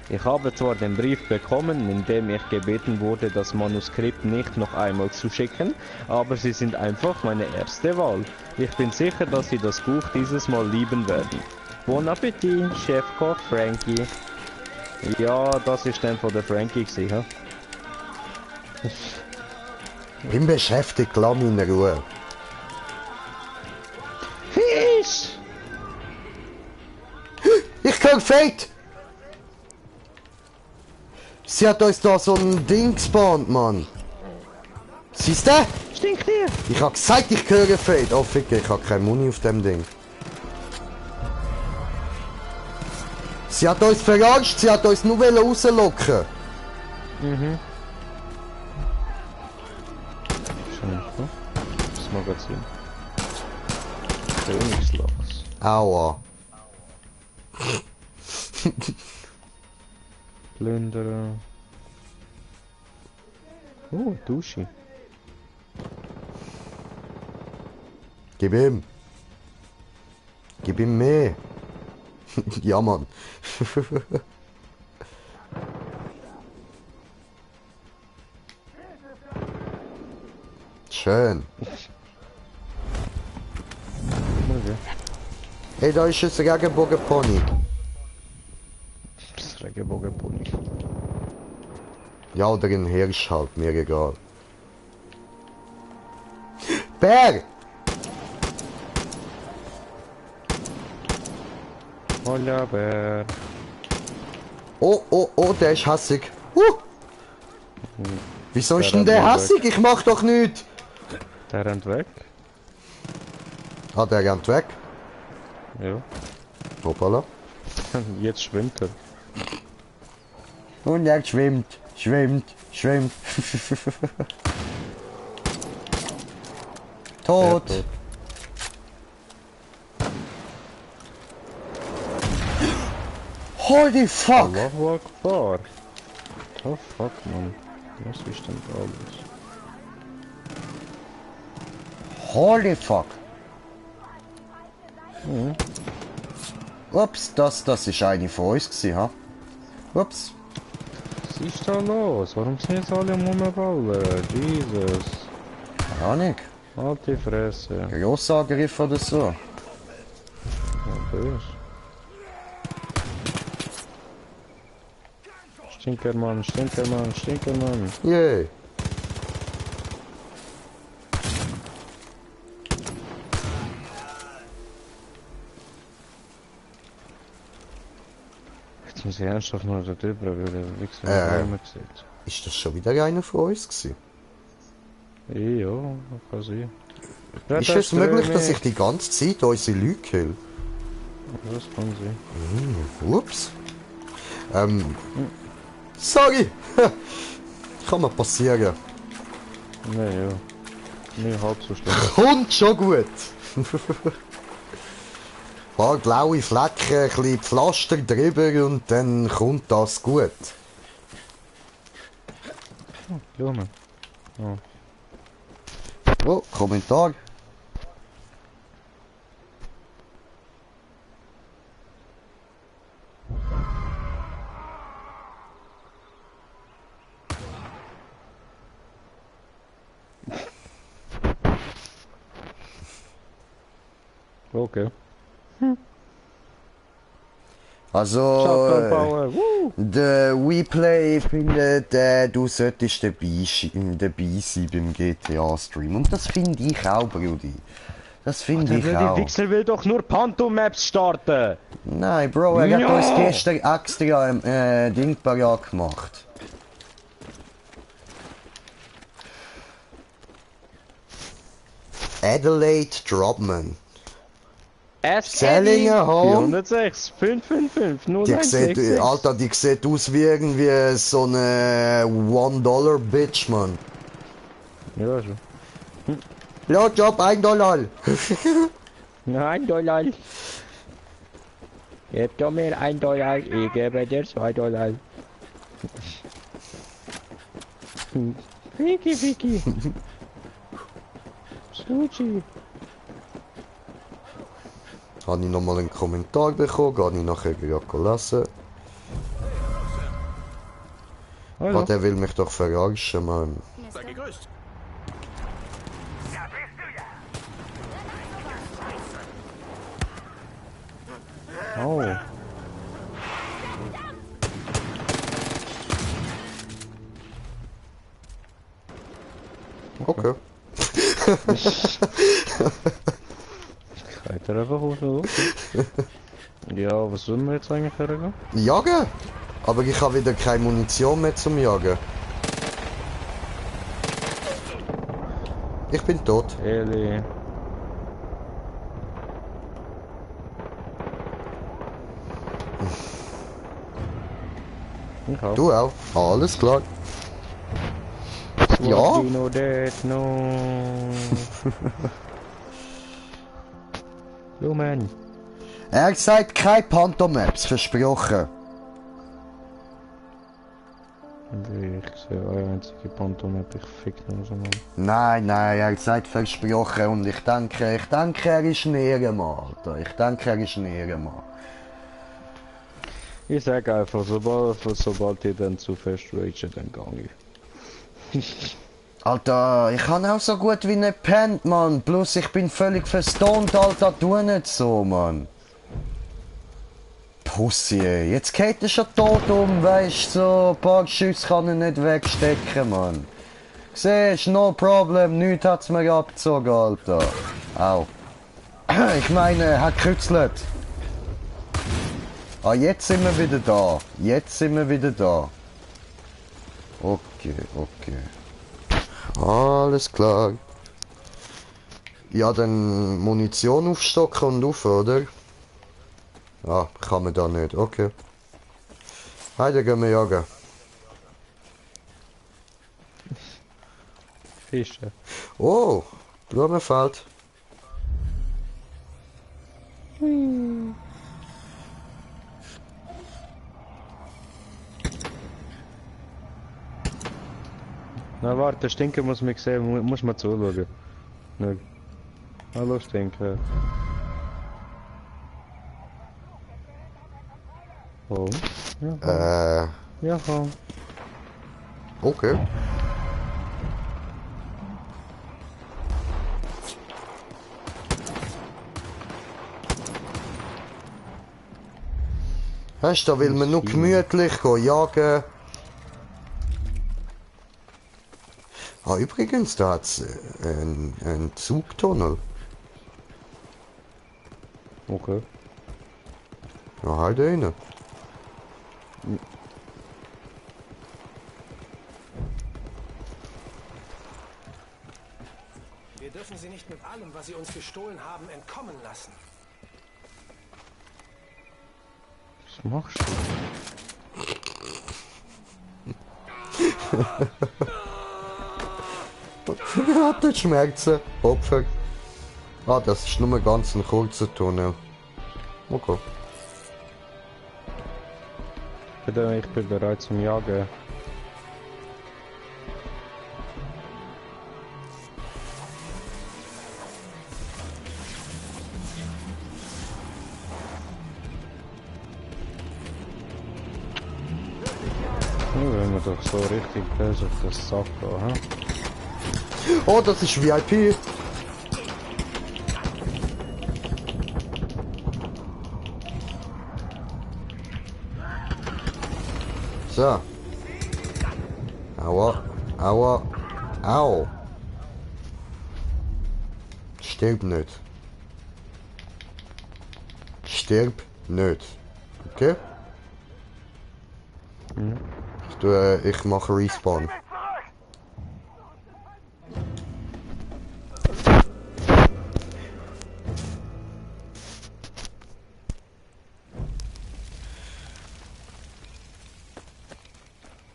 S3: Ich habe zwar den Brief bekommen, in dem ich gebeten wurde, das Manuskript nicht noch einmal zu schicken, aber sie sind einfach meine erste Wahl. Ich bin sicher, dass sie das Buch dieses Mal lieben werden. Bon Appetit, Chefkoch Frankie. Ja, das ist dann von der Frankie gewesen, ha?
S1: Bin beschäftigt, lass mich in Ruhe.
S3: Fisch!
S1: Ich kann Fate! Sie hat uns da so ein Ding gespawnt, Mann. Siehst du?
S3: Stinkt dir!
S1: Ich hab gesagt, ich höre Fate. Oh, Ficker, ich hab keine Muni auf dem Ding. Sie hat uns verarscht, sie hat uns nur rauslocken.
S3: Mhm. Schön, ne? Das Magazin. Königslachs.
S1: Aua.
S3: Plünderer. Oh, Dusche.
S1: Gib ihm. Gib ihm mehr. Ja, Mann. Schön.
S3: Okay.
S1: Hey, da ist ein Regenbogenpony.
S3: Das Regenbogenpony.
S1: Ja, oder ein Hirsch halt, mir egal. Bär!
S3: Hola, Bär.
S1: Oh, der ist hassig. Wieso ist denn
S3: Der
S1: der
S3: rennt
S1: hassig? Ich mach doch nichts.
S3: Der rennt weg.
S1: Ah, der rennt weg.
S3: Ja.
S1: Hoppala.
S3: Jetzt schwimmt er.
S1: Und er schwimmt. Tot.
S3: Tot.
S1: Holy fuck.
S3: Allahu Akbar. Oh fuck, man. Was ist denn da alles?
S1: Holy fuck. Ups, das ist eine von uns gewesen, ha? Ups.
S3: Was ist da los? Warum sind jetzt alle am Rumballen? Jesus.
S1: Keine Ahnung.
S3: Halt die Fresse.
S1: Grossangriff oder so.
S3: Ja, böse. Stinkermann, Stinkermann, Stinkermann.
S1: Yay.
S3: Jetzt muss ich ernsthaft mal da drüber, weil der Wichser immer sieht.
S1: Ist das schon wieder einer von uns gewesen?
S3: Ja, kann sein.
S1: Ist es möglich, dass ich die ganze Zeit unsere Leute kill?
S3: Das kann sein.
S1: Ups. Sorry! Kann mir passieren.
S3: Nee, ja. Nicht halb so schlimm.
S1: Kommt schon gut! Ein paar blaue Flecken, ein bisschen Pflaster drüber und dann kommt das gut.
S3: Blumen.
S1: Oh, Kommentar.
S3: Okay.
S1: Also,
S3: Power.
S1: der WePlay findet, du solltest dabei sein beim GTA-Stream. Und das finde ich auch, Brudi. Das finde ich
S3: Der
S1: auch.
S3: Wichser will doch nur Panto-Maps starten.
S1: Nein, Bro, er hat uns gestern extra Ding parat gemacht. Adelaide Dropman. Sellinger Home.
S3: 406 555
S1: Die sieht,
S3: 0166.
S1: Alter, die sieht aus wie irgendwie so eine $1 Bitch, Mann.
S3: Ja, schon.
S1: Ja, Job, $1.
S3: Nein, $1. Gib doch mir $1, ich gebe dir $2. Vicky, Vicky. Sushi.
S1: Habe ich nochmal einen Kommentar bekommen, gehe ich nachher gerade lesen.
S3: Also.
S1: Oh, der will mich doch verarschen, Mann.
S4: Sei gegrüßt.
S3: Oh.
S1: Okay.
S3: Geht er einfach raus, oder? Ja, was sollen wir jetzt eigentlich hergehen?
S1: Jagen? Aber ich habe wieder keine Munition mehr zum Jagen. Ich bin tot.
S3: Eli. Ich auch.
S1: Du auch. Alles klar. Ja.
S3: What you know that, no. Blumen.
S1: Er hat gesagt, keine Pantomaps, versprochen.
S3: Ich sehe eine einzige Pantomap, ich fick nur so mal.
S1: Nein, er hat gesagt, versprochen. Und ich denke, er ist ein Ehrenmann, Alter. Ich denke, er ist ein Ehrenmann.
S3: Ich sag einfach, sobald ihr dann zu fest rage, dann gang ich.
S1: Alter, ich kann auch so gut wie nicht pennt, Mann. Plus ich bin völlig verstoned, Alter. Tu nicht so, Mann. Pussy, ey. Jetzt geht er schon tot weißt so ein paar Schüsse kann er nicht wegstecken, Mann. Siehst, no problem, nichts hat's mir abgezogen, Alter. Au. Ich meine, er hat gekützelt. Ah, jetzt sind wir wieder da. Okay. Alles klar. Ja, dann Munition aufstocken und auf, oder? Ah, kann man da nicht. Okay. Heute gehen wir jagen.
S3: Fische.
S1: Oh, Blumenfeld.
S3: Na warte, Stinker muss mich sehen, muss mal zuschauen. Ne. Hallo Stinker. Oh. Ja, ja.
S1: Okay. Weißt du, da will man nur gemütlich gehen jagen. Ah, übrigens, da hat's einen Zugtunnel.
S3: Okay.
S1: Ja, halt rein.
S4: Wir dürfen sie nicht mit allem, was sie uns gestohlen haben, entkommen lassen.
S3: Was machst du?
S1: Hatte Schmerzen, Opfer. Ah, das ist nur ganz ein kurzer Tunnel. Okay.
S3: Ich bin bereit zum Jagen. Ja, wenn wir doch so richtig böse auf das Sack da, hä?
S1: Oh, das ist VIP. So. Aua. Aua. Au. Stirb nicht. Stirb nicht. Okay? Ich mache Respawn.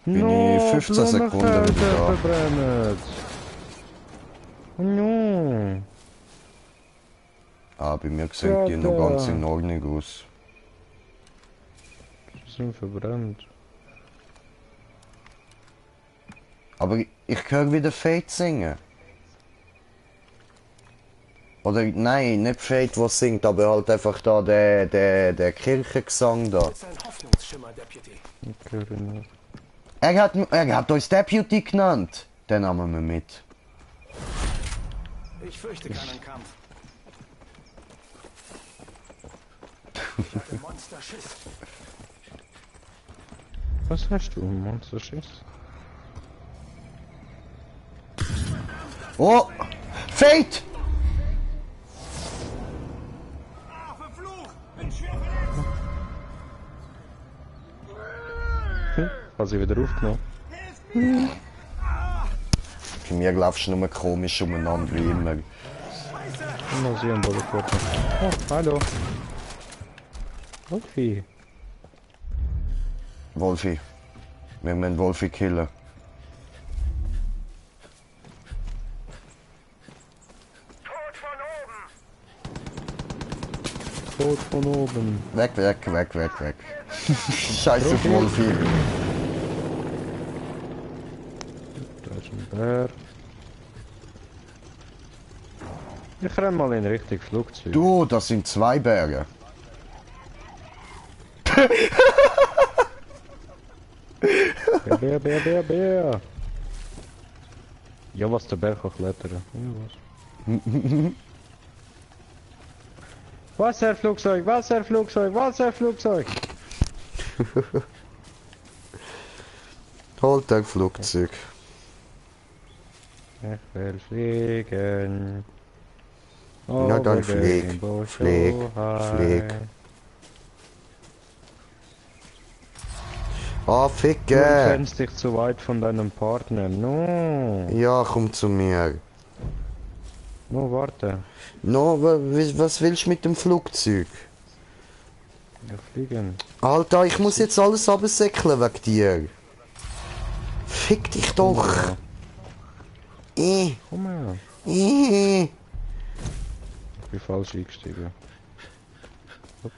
S1: Bin ich 15 Sekunden wieder da.
S3: Verbrennt. No.
S1: Ah, bei mir sehen die noch ganz in Ordnung aus.
S3: Sie sind verbrannt.
S1: Aber ich höre wieder Fate singen. Oder nein, nicht Fate, was singt, aber halt einfach da der Kirchengesang da.
S4: Das ist ein Hoffnungsschimmer, Deputy.
S3: Ich höre nicht.
S1: Er hat uns Deputy genannt. Den nehmen wir mit.
S4: Ich fürchte keinen Kampf. Ich hatte Monsterschiss.
S3: Was hast du, Monsterschiss?
S1: Oh! Fate!
S3: Hast du wieder aufgenommen?
S1: Bei mir laufst du nur komisch umeinander wie immer.
S3: Mal sehen, wo ich warte. Oh, hallo. Wolfi.
S1: Wolfi. Wir müssen Wolfi killen.
S3: Tod von oben.
S1: Weg. Scheiße auf Wolfi.
S3: Da ist ein Bär. Ich renn mal in Richtung Flugzeug.
S1: Du, das sind 2 Berge.
S3: Bär. Ja, was der Bär kann klettern. Ja, was? Wasserflugzeug!
S1: Halt ein Flugzeug.
S3: Ich will fliegen.
S1: Na dann flieg. Ah,
S3: Du
S1: Ficke!
S3: entfernst dich zu weit von deinem Partner. No.
S1: Ja, komm zu mir.
S3: No, warte.
S1: No, was willst du mit dem Flugzeug?
S3: Wir fliegen.
S1: Alter, ich muss jetzt alles absäckeln wegen dir. Fick dich doch.
S3: Komm her.
S1: Ich
S3: Ich bin falsch eingestiegen. Ups.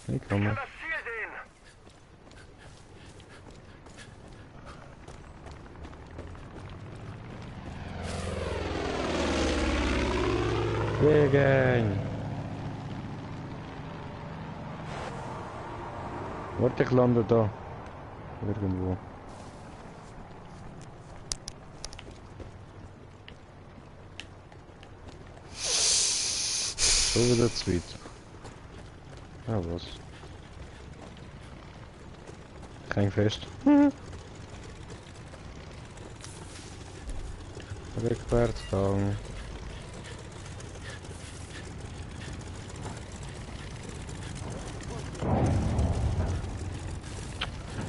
S3: Ich komme. Fliegen! Warte, ich lande da. Irgendwo. So wieder zu weit. Ja, was? Ich häng fest. Rückwärts fahren.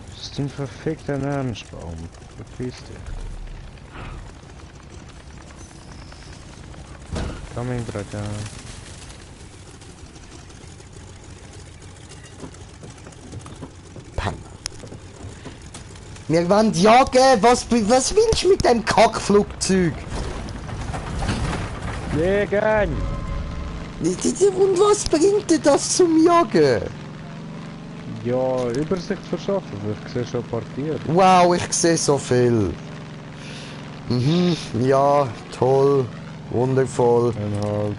S3: Das ist ein verfickter Namensbaum. Verpiss dich. Coming, Brother.
S1: Panne. Wir wollen jagen! Was willst du mit dem Kackflugzeug?
S3: Jägen!
S1: Und was bringt dir das zum Jagen?
S3: Ja, Übersicht verschaffen, ich sehe schon Partien.
S1: Wow, ich sehe so viel. Mhm, ja, toll, wundervoll.
S3: Und halt.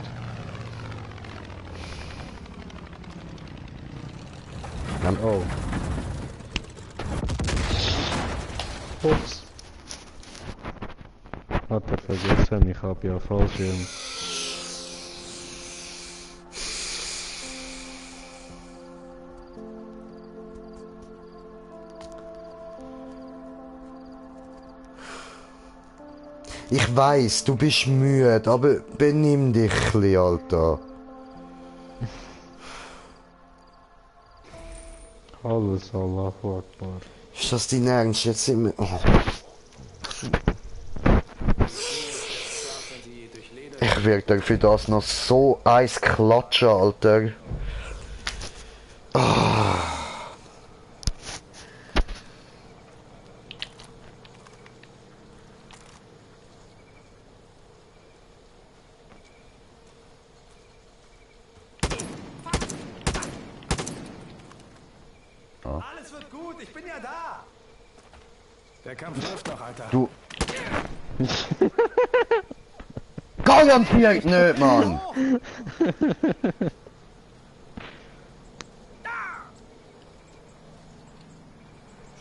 S3: Oh. Ups. Hat er vergessen, ich habe ja Fallschirm.
S1: Ich weiß, du bist müde, aber benimm dich ein bisschen, Alter.
S3: Alles Allahu Akbar.
S1: Ist das dein Ernst? Jetzt sind wir... Oh. Ich werde dir für das noch so eins klatschen, Alter.
S4: Alles wird gut, ich bin ja da. Der Kampf läuft noch, Alter.
S1: Du... Garantiert nicht, Mann!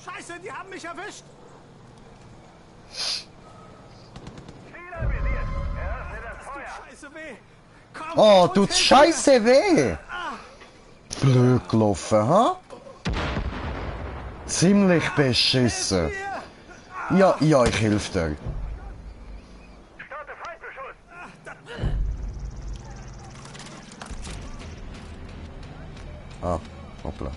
S4: Scheiße, die haben mich erwischt. Scheiße weh. Komm,
S1: Oh,
S4: und
S1: tut
S4: Hilfe
S1: scheiße weh! Blöd gelaufen, ha? Ziemlich beschissen.
S4: mir.
S1: Ja, ja, ich helf dir.
S2: Starte Feindbeschuss!
S1: Ah, hoppla.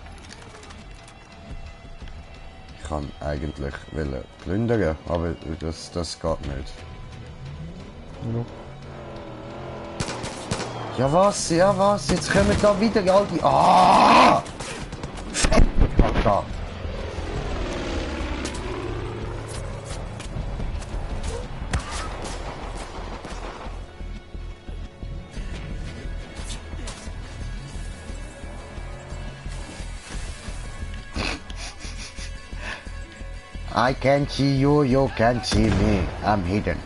S1: Ich kann eigentlich plündern, aber das geht nicht.
S3: No.
S1: Ja was, jetzt kommen da wieder all die... Ah! Alter! I can see you, you can see me. I'm hidden.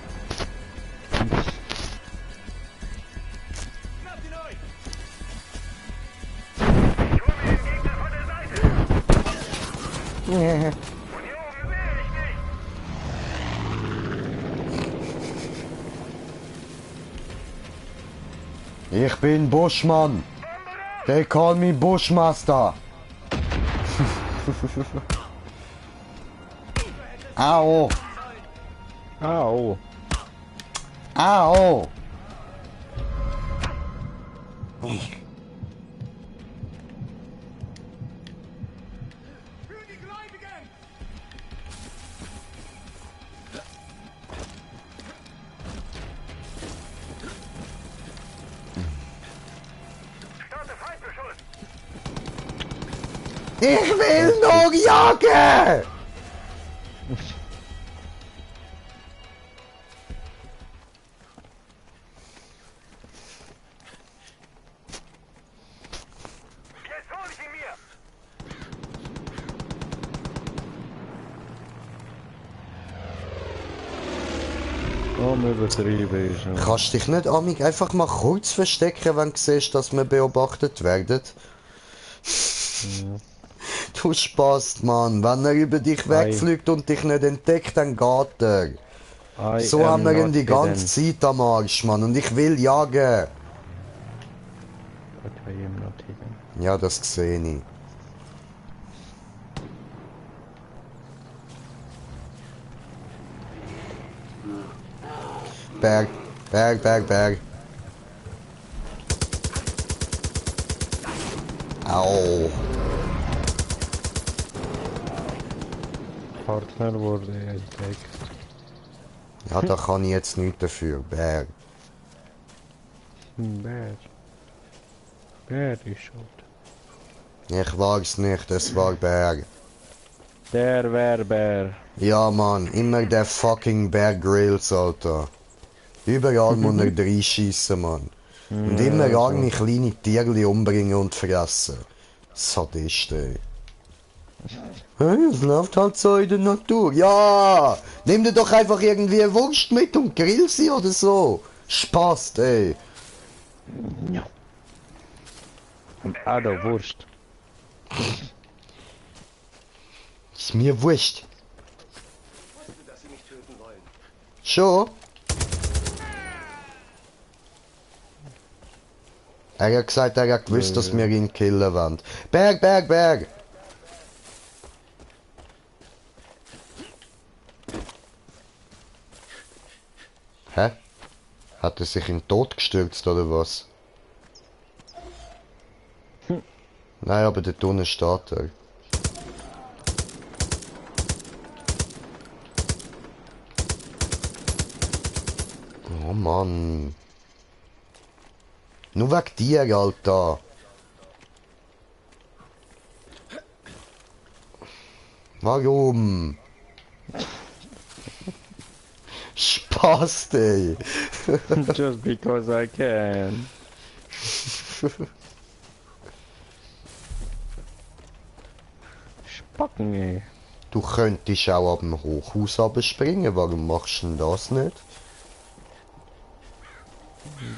S4: Schnappt ihn euch.
S2: Ich hole mir den Gegner von der Seite! Von hier oben sehe ich nicht!
S1: Ich bin Buschmann. They call me Bushmaster. Au!
S3: Au!
S1: Au!
S4: Für die Gläubigen.
S2: Starte Feindbeschuss!
S1: Ich will nur jagen!
S2: Jetzt hol ich ihn mir!
S3: Übertrieben ist ja.
S1: Kannst dich nicht, Amig, einfach mal kurz verstecken, wenn du siehst, dass wir beobachtet werden? Du Spaß, Mann. Wenn er über dich wegfliegt und dich nicht entdeckt, dann geht er. So haben wir ihn die ganze Zeit am Arsch, Mann. Und ich will jagen.
S3: But I am not hidden.
S1: Ja, das sehe ich. Berg. Berg. Au.
S3: Partner wurde entdeckt.
S1: Ja, da kann ich jetzt nichts dafür. Berg.
S3: Bär. Bär ist schuld.
S1: Ich wag's nicht, es war Berg.
S3: Der wär Bär.
S1: Ja, Mann, immer der fucking Bear Grylls, Alter. Überall muss er reinschiessen, Mann. Und immer arme kleine Tierli umbringen und fressen. Sadist, ey. Hey, es läuft halt so in der Natur. Ja! Nimm dir doch einfach irgendwie eine Wurst mit und grill sie oder so. Spaß, ey.
S3: Und auch der Wurst.
S1: Ist mir wurscht. Schon? Er hat gesagt, er hat gewusst, dass wir ihn killen wollen. Berg! Hä? Hat er sich in den Tod gestürzt oder was? Nein, aber dort unten steht er. Oh Mann. Nur wegen dir, Alter. Warum? Spaß, ey.
S3: Just because I can. Spacken, ey.
S1: Du könntest auch ab dem Hochhaus abspringen, warum machst du denn das nicht?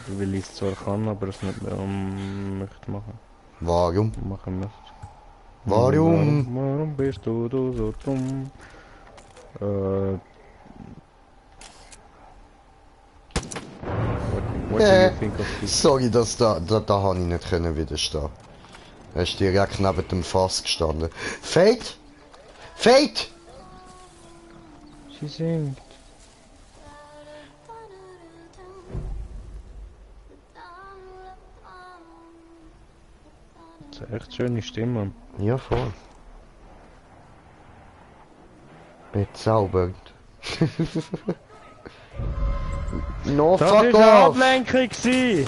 S3: Weil ich es zwar kann, aber es nicht mehr möchte machen.
S1: Warum?
S3: Machen möchte.
S1: Warum?
S3: Warum bist du so dumm? What do you think of this?
S1: Sorry, dass da habe ich nicht können widerstehen. Er ist direkt neben dem Fass gestanden. Fate! Fate!
S3: Sie singt. Das ist eine echt schöne Stimme.
S1: Ja, voll. Bezaubert. No,
S3: Das
S1: fuck
S3: ist eine
S1: off!
S3: Ablenkung gewesen.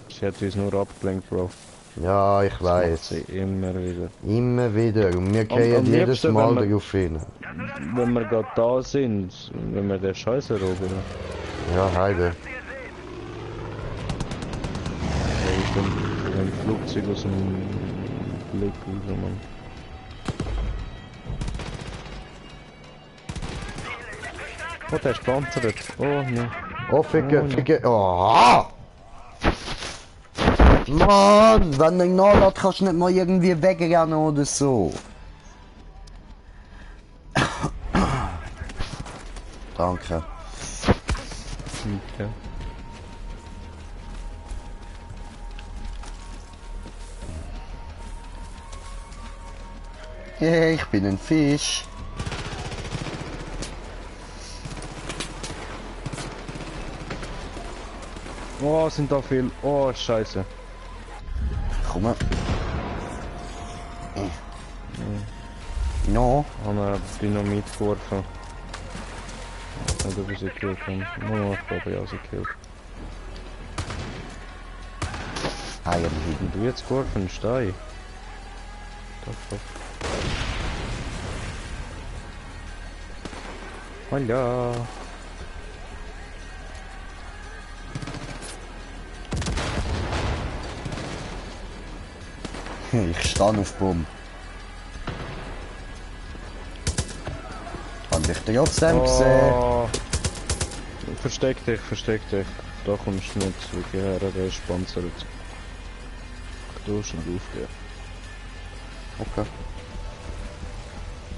S3: Sie hat uns nur abgelenkt, Bro.
S1: Ja, ich
S3: Macht
S1: weiß.
S3: sie immer wieder.
S1: Immer wieder. Und wir
S3: am
S1: gehen jedes
S3: liebsten,
S1: Mal
S3: wenn wir-
S1: darauf hin.
S3: Wenn wir gerade da sind, wenn wir den Scheiße erobern.
S1: Ja, heide.
S3: Ich bin ein Flugzeug aus dem Blick raus, Mann. Oh, der ist panzert. Oh, ne.
S1: Oh, ficke,
S3: Oh,
S1: ficke. Oh! Mann, wenn du ihn nachlässt, kannst du nicht mal irgendwie wegrennen oder so. Danke.
S3: Okay.
S1: Yeah, ich bin ein Fisch.
S3: Oh, sind da viel. Oh, Scheiße.
S1: Komm mal. No.
S3: Haben wir Dynamit geworfen. Nicht, ob ich sie gekillt habe. No, ich glaube, ich habe sie gekillt.
S1: I am hidden.
S3: Du jetzt geworfen, Stein. Doch. Oh ja.
S1: Ich stehe auf Bumm. Hab ich trotzdem gesehen.
S3: Oh. Versteck dich. Da kommst du nicht wirklich her, der ist panzert. Du schon aufgehen.
S1: Okay.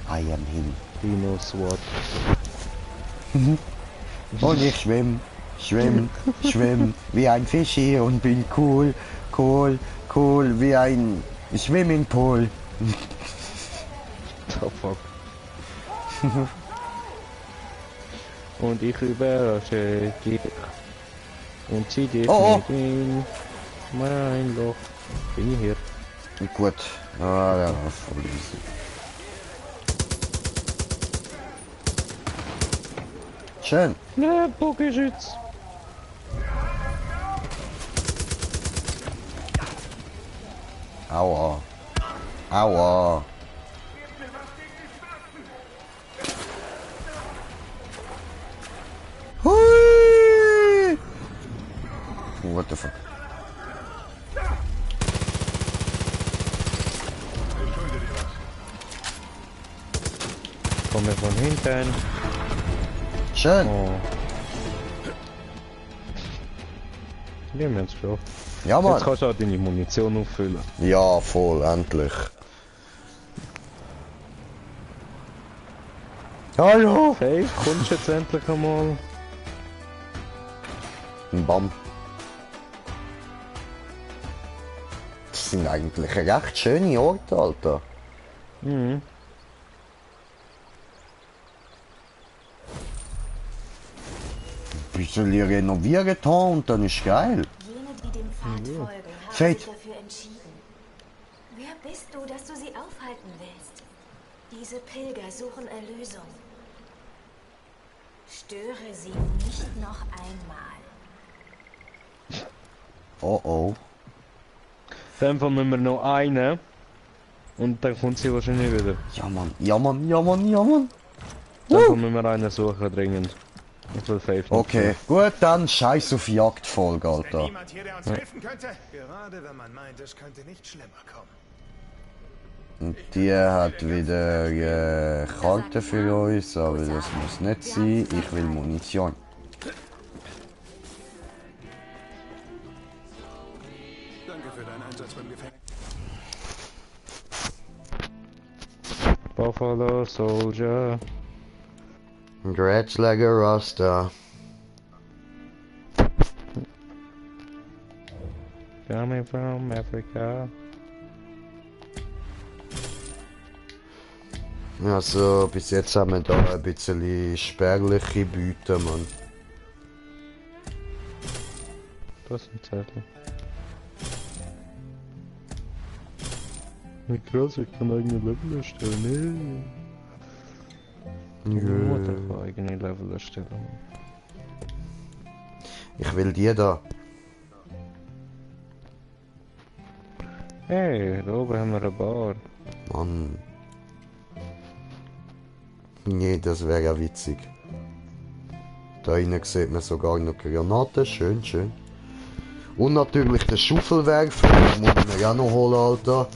S1: I am him.
S3: Dino SWAT.
S1: Und ich schwimm wie ein Fischi und bin cool wie ein Swimmingpool.
S3: The fuck. Und ich überrasche dich. Und zieh dich
S1: Oh,
S3: mit in mein Loch. Bin ich hier?
S1: Gut. Ah, ja, voll easy. Schön.
S3: Ne, Bogenschütz.
S1: Aua. Aua. Hui! What the fuck?
S3: Komme von hinten.
S1: Schön.
S3: Oh. Wir haben es geschafft.
S1: Ja,
S3: Jetzt
S1: Mann.
S3: kannst du auch deine Munition auffüllen.
S1: Ja, voll, endlich. Hallo!
S3: Hey, kommst du jetzt endlich einmal?
S1: Bam. Das sind eigentlich recht schöne Orte, Alter.
S3: Mhm.
S1: Ein bisschen renovieren hier und dann ist geil.
S6: Jene, die dem Pfad folgen, haben
S1: Fate.
S6: sich dafür entschieden. Wer bist du, dass du sie aufhalten willst? Diese Pilger suchen Erlösung. Störe sie nicht noch einmal.
S1: Oh oh.
S3: Dann müssen wir noch einen. Und dann kommt sie wahrscheinlich wieder.
S1: Ja, Mann, ja, Mann, ja, Mann, ja, Mann.
S3: Dann müssen wir einen suchen dringend. Ich will 5 noch
S1: Okay, gut, dann scheiß auf Jagdfolge, Alter.
S4: Niemand hier, der uns helfen könnte? Gerade wenn man meint, es könnte nicht schlimmer kommen.
S1: Und die hat wieder Karte für uns, aber das muss nicht sein. Ich will Munition.
S4: Danke für deinen Einsatz beim Gefängnis.
S3: Buffalo Soldier.
S1: Dreadslager Rasta.
S3: Coming from Africa.
S1: Also, bis jetzt haben wir da ein bisschen spärliche Beute, Mann.
S3: Das ist ein Zettel. Wie krass, ich kann eigene Level erstellen. Die Mutter kann eigene Level erstellen.
S1: Ich will die da.
S3: Hey, da oben haben wir eine Bar.
S1: Mann. Nee, das wäre ja witzig. Da drinnen sieht man sogar noch Granaten. Schön, schön. Und natürlich den Schaufelwerfer. Den muss ich mir auch noch holen, Alter.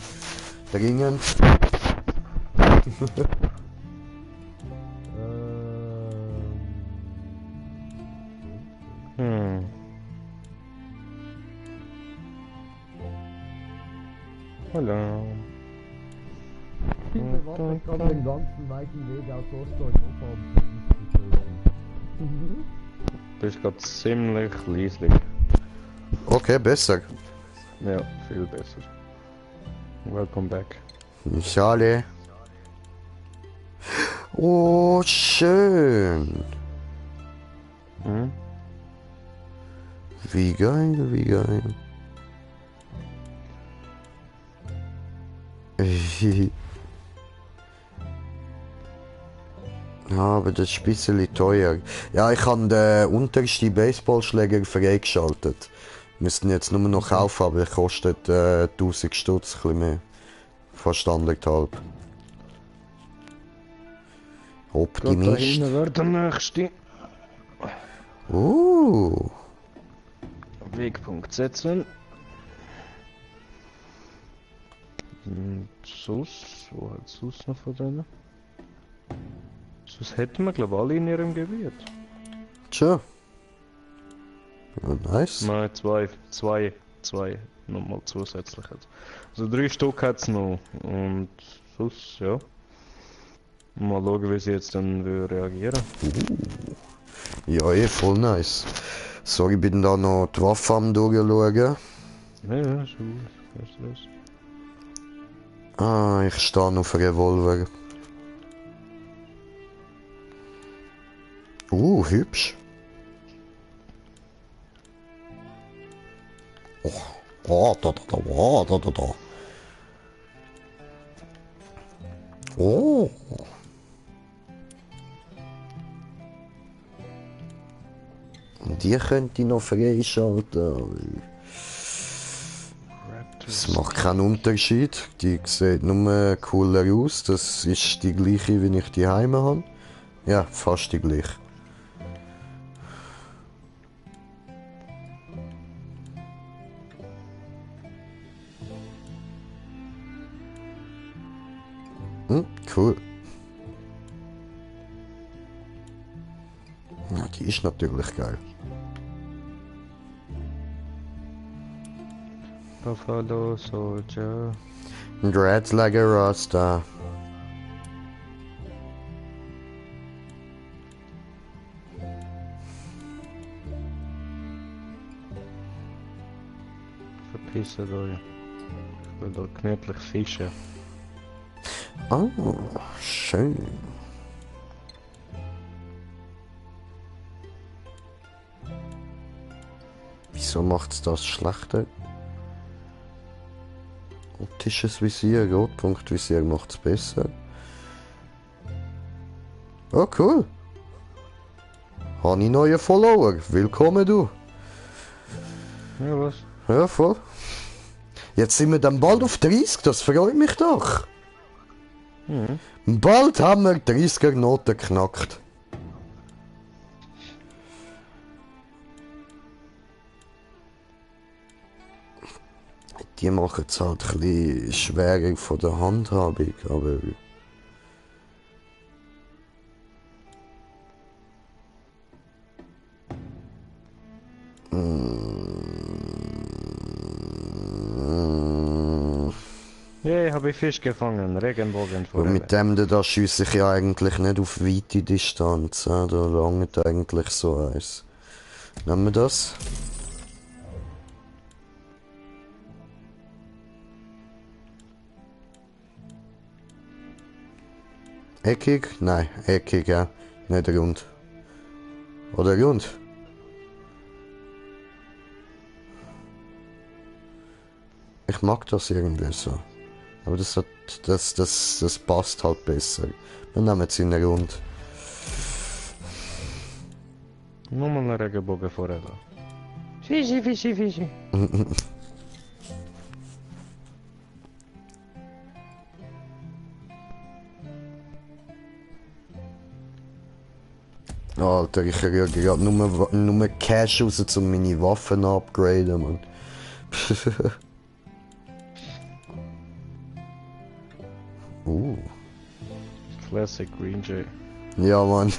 S1: Dringend.
S3: Hallo.
S1: Den ganzen weiten Weg aus Osteuropa, um
S3: Du bist gerade ziemlich leislich.
S1: Okay, besser.
S3: Ja, viel besser. Welcome back.
S1: Schade. Oh, schön.
S3: Hm?
S1: Wie geil, wie geil. Ja, aber das ist ein bisschen teuer. Ja, ich habe den untersten Baseballschläger freigeschaltet. Müssten jetzt nur noch kaufen, aber er kostet 1000 Stutz, ein bisschen mehr. Fast anderthalb.
S3: Da
S1: Optimist.
S3: hinten wird der nächste Wegpunkt setzen. Und Sus, wo hat Sus noch von denen? Sus hätten wir glaube alle in ihrem Gebiet.
S1: Tja. Ja, nice.
S3: Nein, zwei nochmal zusätzlich. Also 3 Stück hat es noch. Und Sus, ja. Mal schauen, wie sie jetzt dann reagieren.
S1: Ja, voll nice. So, ich bin da noch die Waffe am durchschauen.
S3: Ja, ja, ist gut. Was ist das?
S1: Ah, ich stehe auf Revolver. Hübsch. Da. Oh. Und die könnte ich noch freischalten. Es macht keinen Unterschied. Die sieht nur cooler aus. Das ist die gleiche, wie ich die Heime habe. Ja, fast die gleiche. Cool. Ja, die ist natürlich geil.
S3: Buffalo Soldier.
S1: Dreads like a Rasta.
S3: Verpissen euch. Ich will da gemütlich fischen.
S1: Oh, schön. Wieso macht's das schlechter? Optisches Visier, Rotpunktvisier macht's besser. Oh, cool. Habe ich neue Follower. Willkommen, du.
S3: Ja, was?
S1: Ja, voll. Jetzt sind wir dann bald auf 30, das freut mich doch. Bald haben wir 30er Noten geknackt. Die machen es halt ein bisschen schwerer von der Handhabung, aber...
S3: Yay, habe ich Fisch gefangen. Regenbogen vor.
S1: Und mit dem da schiesse ich ja eigentlich nicht auf weite Distanz. Da langt eigentlich so eins. Nehmen wir das. Eckig? Nein, eckig, ja. Nicht rund. Oder rund? Ich mag das irgendwie so. Aber das passt halt besser. Wir nehmen es in rund.
S3: Nur mal einen Regenbogen vorher. Fischi, Fischi, Fischi.
S1: Alter, ich rühre gerade nur Cash raus, um meine Waffen upgraden, man.
S3: Classic Green Jay.
S1: Ja, Mann.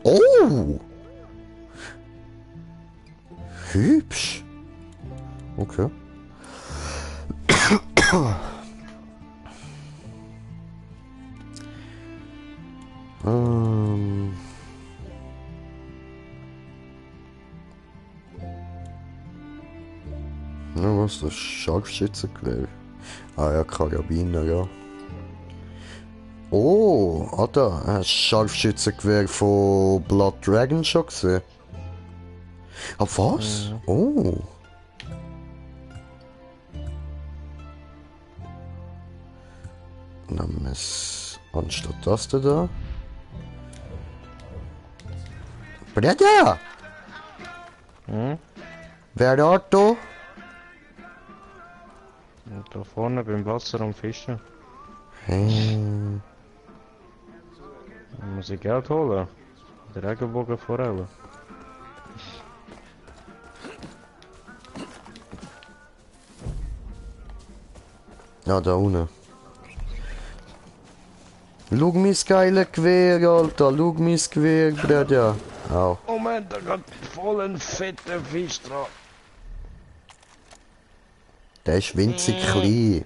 S1: Oh! Hübsch. Okay. Na was, das Scharfschützengewehr. Ah ja, Karabiner, ja. Oh, Alter, hast du Scharfschützengewehr von Blood Dragon schon gesehen? Ah, was?
S3: Ja.
S1: Oh. Nehmen wir es anstatt das da. Bruder! Wer dort da?
S3: Und da vorne beim Wasser am Fischen.
S1: Hey.
S3: Da muss ich Geld holen. Der Regenbogenforelle.
S1: Ja, da unten. Schau mein geiles Gewehr, Alter. Schau mein Gewehr, Bruder. Au.
S3: Moment, da geht voll ein fetter Fisch dran.
S1: Der ist winzig klein.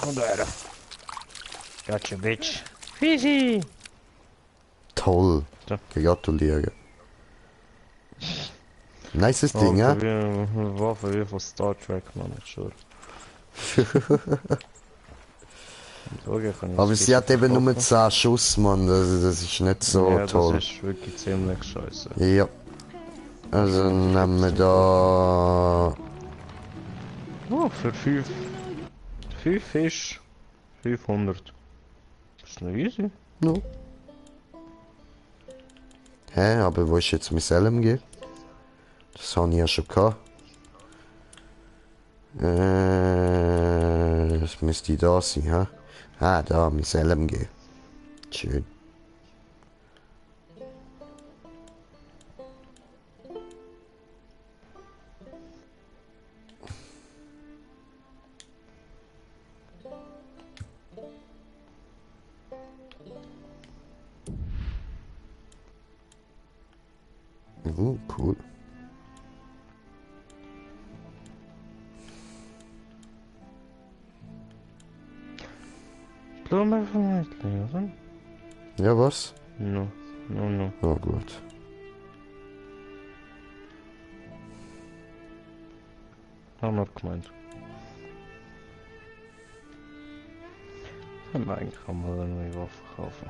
S3: Komm da her. Gotcha, bitch. Fischi!
S1: Toll.
S3: So.
S1: Gratuliere. Nices Ding, ja?
S3: Wie Waffe wie von Star Trek, Mann, sure.
S1: Aber sie hat eben nur 10 Schuss, Mann. Das ist nicht so
S3: ja,
S1: toll.
S3: Das ist wirklich ziemlich scheiße.
S1: Ja. Also nehmen wir da...
S3: Oh, für 5 Fisch 500. Das ist noch easy.
S1: No. Hä, aber wo ist jetzt mein LMG? Das habe ich ja schon gehabt. Das müsste da sein, hä? Ah, da, mein LMG. Schön. Cool.
S3: Blumen von Häusling, oder?
S1: Ja, was?
S3: No.
S1: Oh, gut.
S3: Haben wir gemeint. Können wir eigentlich auch mal eine neue Waffe kaufen.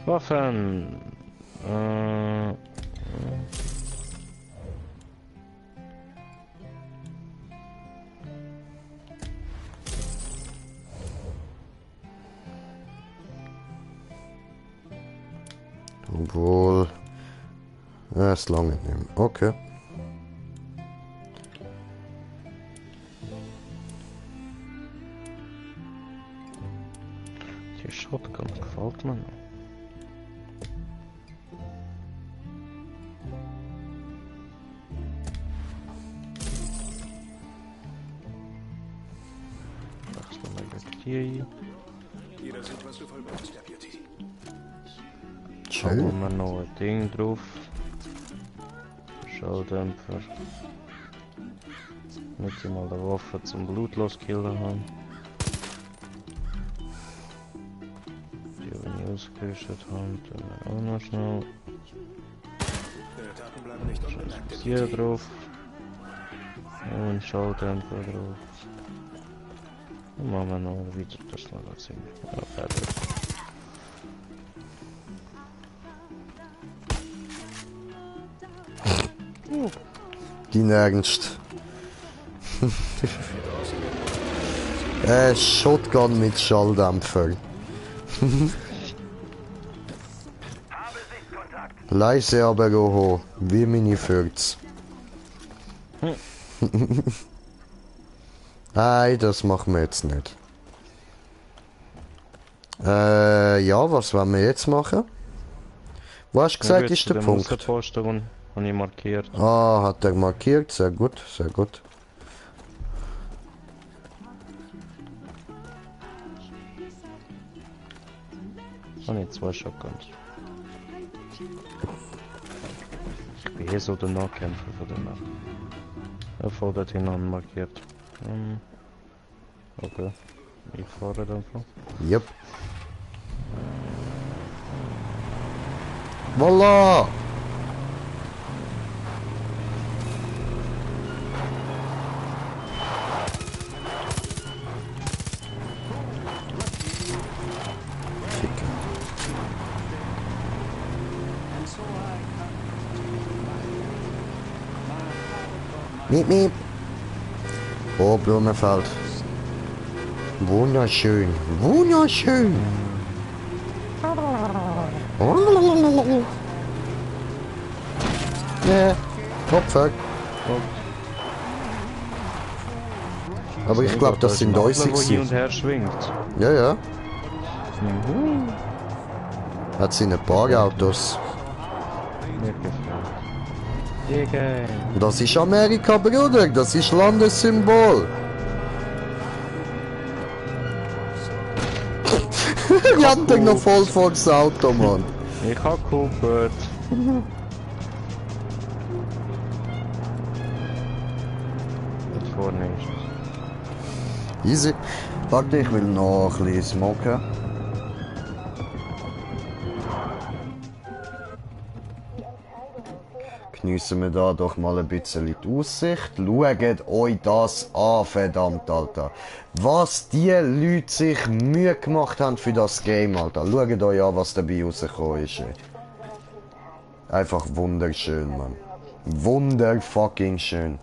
S3: Waffen!
S1: Obwohl... Es lange nicht mehr. Okay.
S3: Die Shotgun gefällt mir noch. Wechseln wir gleich die ein.
S4: Jeder sieht, was du vollbringst, Deputy.
S1: Schön.
S3: Haben wir noch ein Ding drauf. Schalldämpfer. Nicht mal eine Waffe zum blutlos killen haben. Die wir ausgerüstet haben, tun wir auch noch schnell.
S4: Deine Taten bleiben nicht unbemerkt,
S3: Hier
S4: Deputy.
S3: drauf. Und Schalldämpfer drauf. Dann machen wir noch wieder das Magazin. Ja, fertig.
S1: Dein Ernst. Shotgun mit Schalldämpfer. Leise aber hoch, wie meine Fürz. Nein, das machen wir jetzt nicht. Ja, was wollen wir jetzt machen? Wo hast du gesagt, ist der Punkt?
S3: Posten habe ich markiert.
S1: Ah, hat er markiert, sehr gut, sehr gut.
S3: Habe ich 2 Shotguns. Ich bin hier so der Nahkämpfer von dem. Er fährt dort hinein markiert. Okay. Ich fahre dann einfach.
S1: Yep. Voila! Miep, miep. Oh, Blumenfeld. Wunderschön, wunderschön. Ja, Kopfhörer. Aber ich glaube, das sind
S3: Adler,
S1: 30
S3: wo hin und
S1: gewesen.
S3: her schwingt.
S1: Ja, ja. Hat sie ein paar Autos.
S3: Mir gefällt. Digga.
S1: Das ist Amerika, Bruder. Das ist Landessymbol. Ich hatte noch voll vor das Auto, Mann.
S3: Ich hab gehupert. Das vorne ist es.
S1: Easy. Warte, ich will noch ein bisschen smoken. geniessen wir da doch mal ein bisschen die Aussicht. Schaut euch das an, verdammt, Alter. Was die Leute sich Mühe gemacht haben für das Game, Alter. Schaut euch an, was dabei rausgekommen ist. Ey. Einfach wunderschön, Mann. Wunderfucking schön.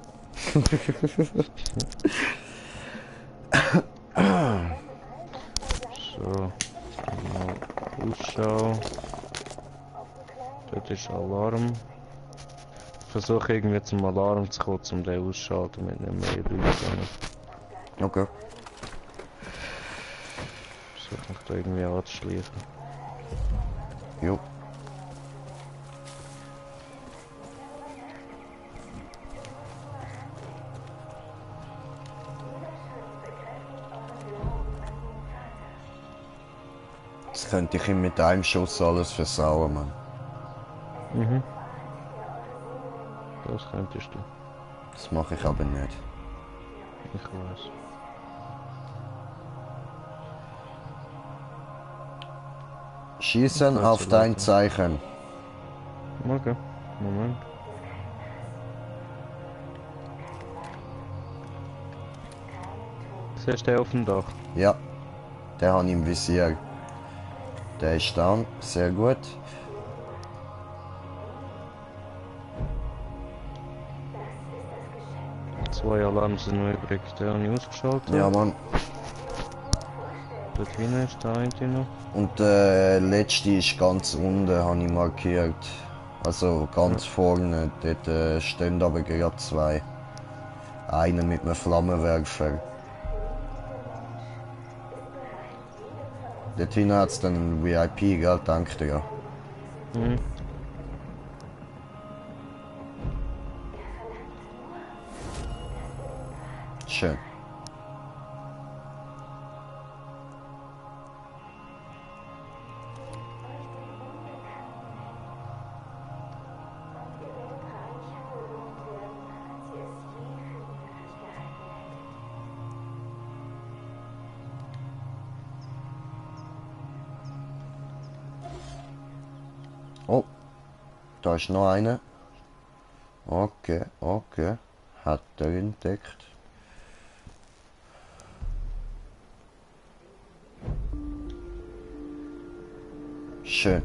S3: So, mal Ausschau. Dort ist Alarm. Ich versuche irgendwie zum Alarm zu kommen, um den auszuschalten, mit nicht mehr Leute kommen.
S1: Okay.
S3: Versuche mich da irgendwie anzuschleichen.
S1: Jo. Das könnte ich ihm mit einem Schuss alles versauen, Mann.
S3: Mhm. Das könntest du.
S1: Das mache ich aber nicht.
S3: Ich weiß.
S1: Schießen auf dein Zeichen.
S3: Okay, Moment. Siehst du den auf dem Dach?
S1: Ja. Der hat im Visier. Der ist down. Sehr gut.
S3: Zwei Alarme sind noch übrig, den habe ich ausgeschaltet.
S1: Ja, Mann.
S3: Dort hinten ist der eine noch.
S1: Und der letzte ist ganz unten, habe ich markiert. Also ganz vorne. Dort stehen aber gerade zwei. Einer mit einem Flammenwerfer. Dort hinten hat es dann einen VIP, gell? Denkt ihr ja.
S3: Mhm.
S1: Schön. Oh, da ist noch einer. Okay, okay. Hat er entdeckt. Schön.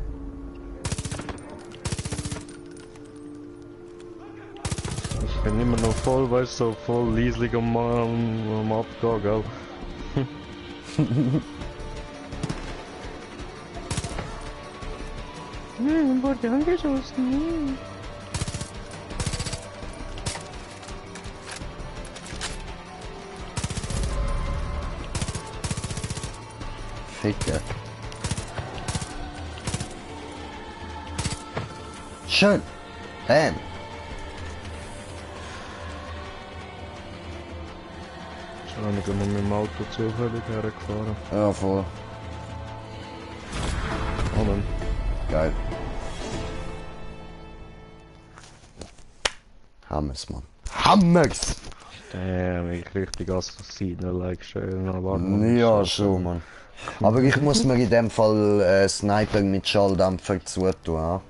S3: Ich bin immer noch voll, weißt du, so voll leislich am Abgehen, gell? Wurde angeschossen.
S1: Ficker. Schön. Bam.
S3: Schon ich immer mit dem Auto zufällig hergefahren.
S1: Ja, voll.
S3: Oh Mann.
S1: Geil. Hammers, Mann. Hammers!
S3: Damn, ich richtig Assassinen-like schön Alarm.
S1: Ja, schon, Mann. Aber ich muss mir in dem Fall Sniper mit Schalldämpfer zutun. Ja?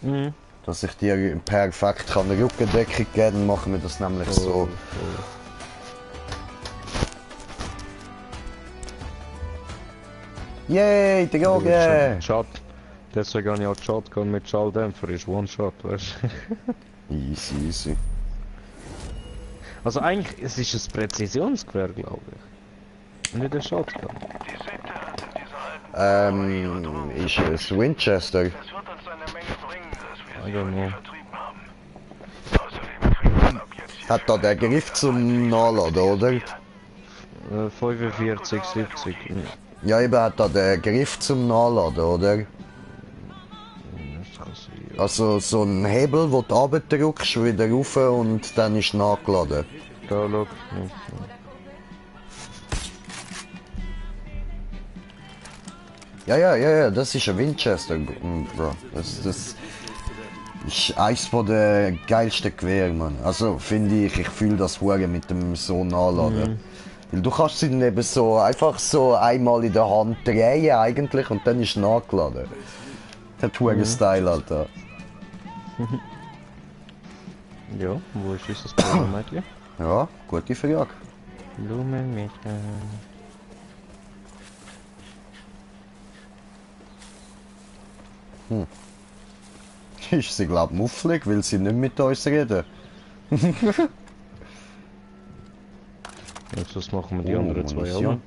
S3: Mhm.
S1: Dass ich dir perfekt kann eine Rückendeckung geben, machen wir das nämlich so. Yay, der Joge!
S3: Shot. Deswegen habe ich auch Shotgun mit Schalldämpfer, ist One-Shot, weißt du?
S1: Easy, easy.
S3: Also eigentlich, es ist ein Präzisionsgewehr, glaube ich. Nicht ein Shotgun.
S2: Die Sekte hat in dieser alten
S1: Ist es Winchester?
S2: Das wird uns eine Menge bringen, dass
S3: I
S2: wir
S3: don't
S2: sie
S3: know.
S2: vertrieben haben. Außerdem kriegen wir ab jetzt hier
S1: Hat da der Griff zum Nachladen, oder?
S3: 45, 70.
S1: Ja, eben hat da der Griff zum Nachladen, oder?
S3: Das kann sein.
S1: Also so ein Hebel, wo du runterdrückst, wieder rauf und dann ist nachgeladen.
S3: Da, schau.
S1: Ja, das ist ein Winchester, Bro. Das ist eins von der geilsten Gewehr, Mann. Also finde ich fühle das Hure mit dem so nachladen. Weil du kannst sie dann eben so einfach so einmal in der Hand drehen eigentlich und dann ist nachgeladen. Der Hure Style, Alter.
S3: Ja, wo ist unser Blumenmädchen?
S1: Ja, gute Frage.
S3: Blumenmädchen.
S1: Ist sie glaub mufflig, will sie nicht mit uns reden.
S3: Jetzt was machen wir die
S1: Oh,
S3: anderen zwei
S1: Munition.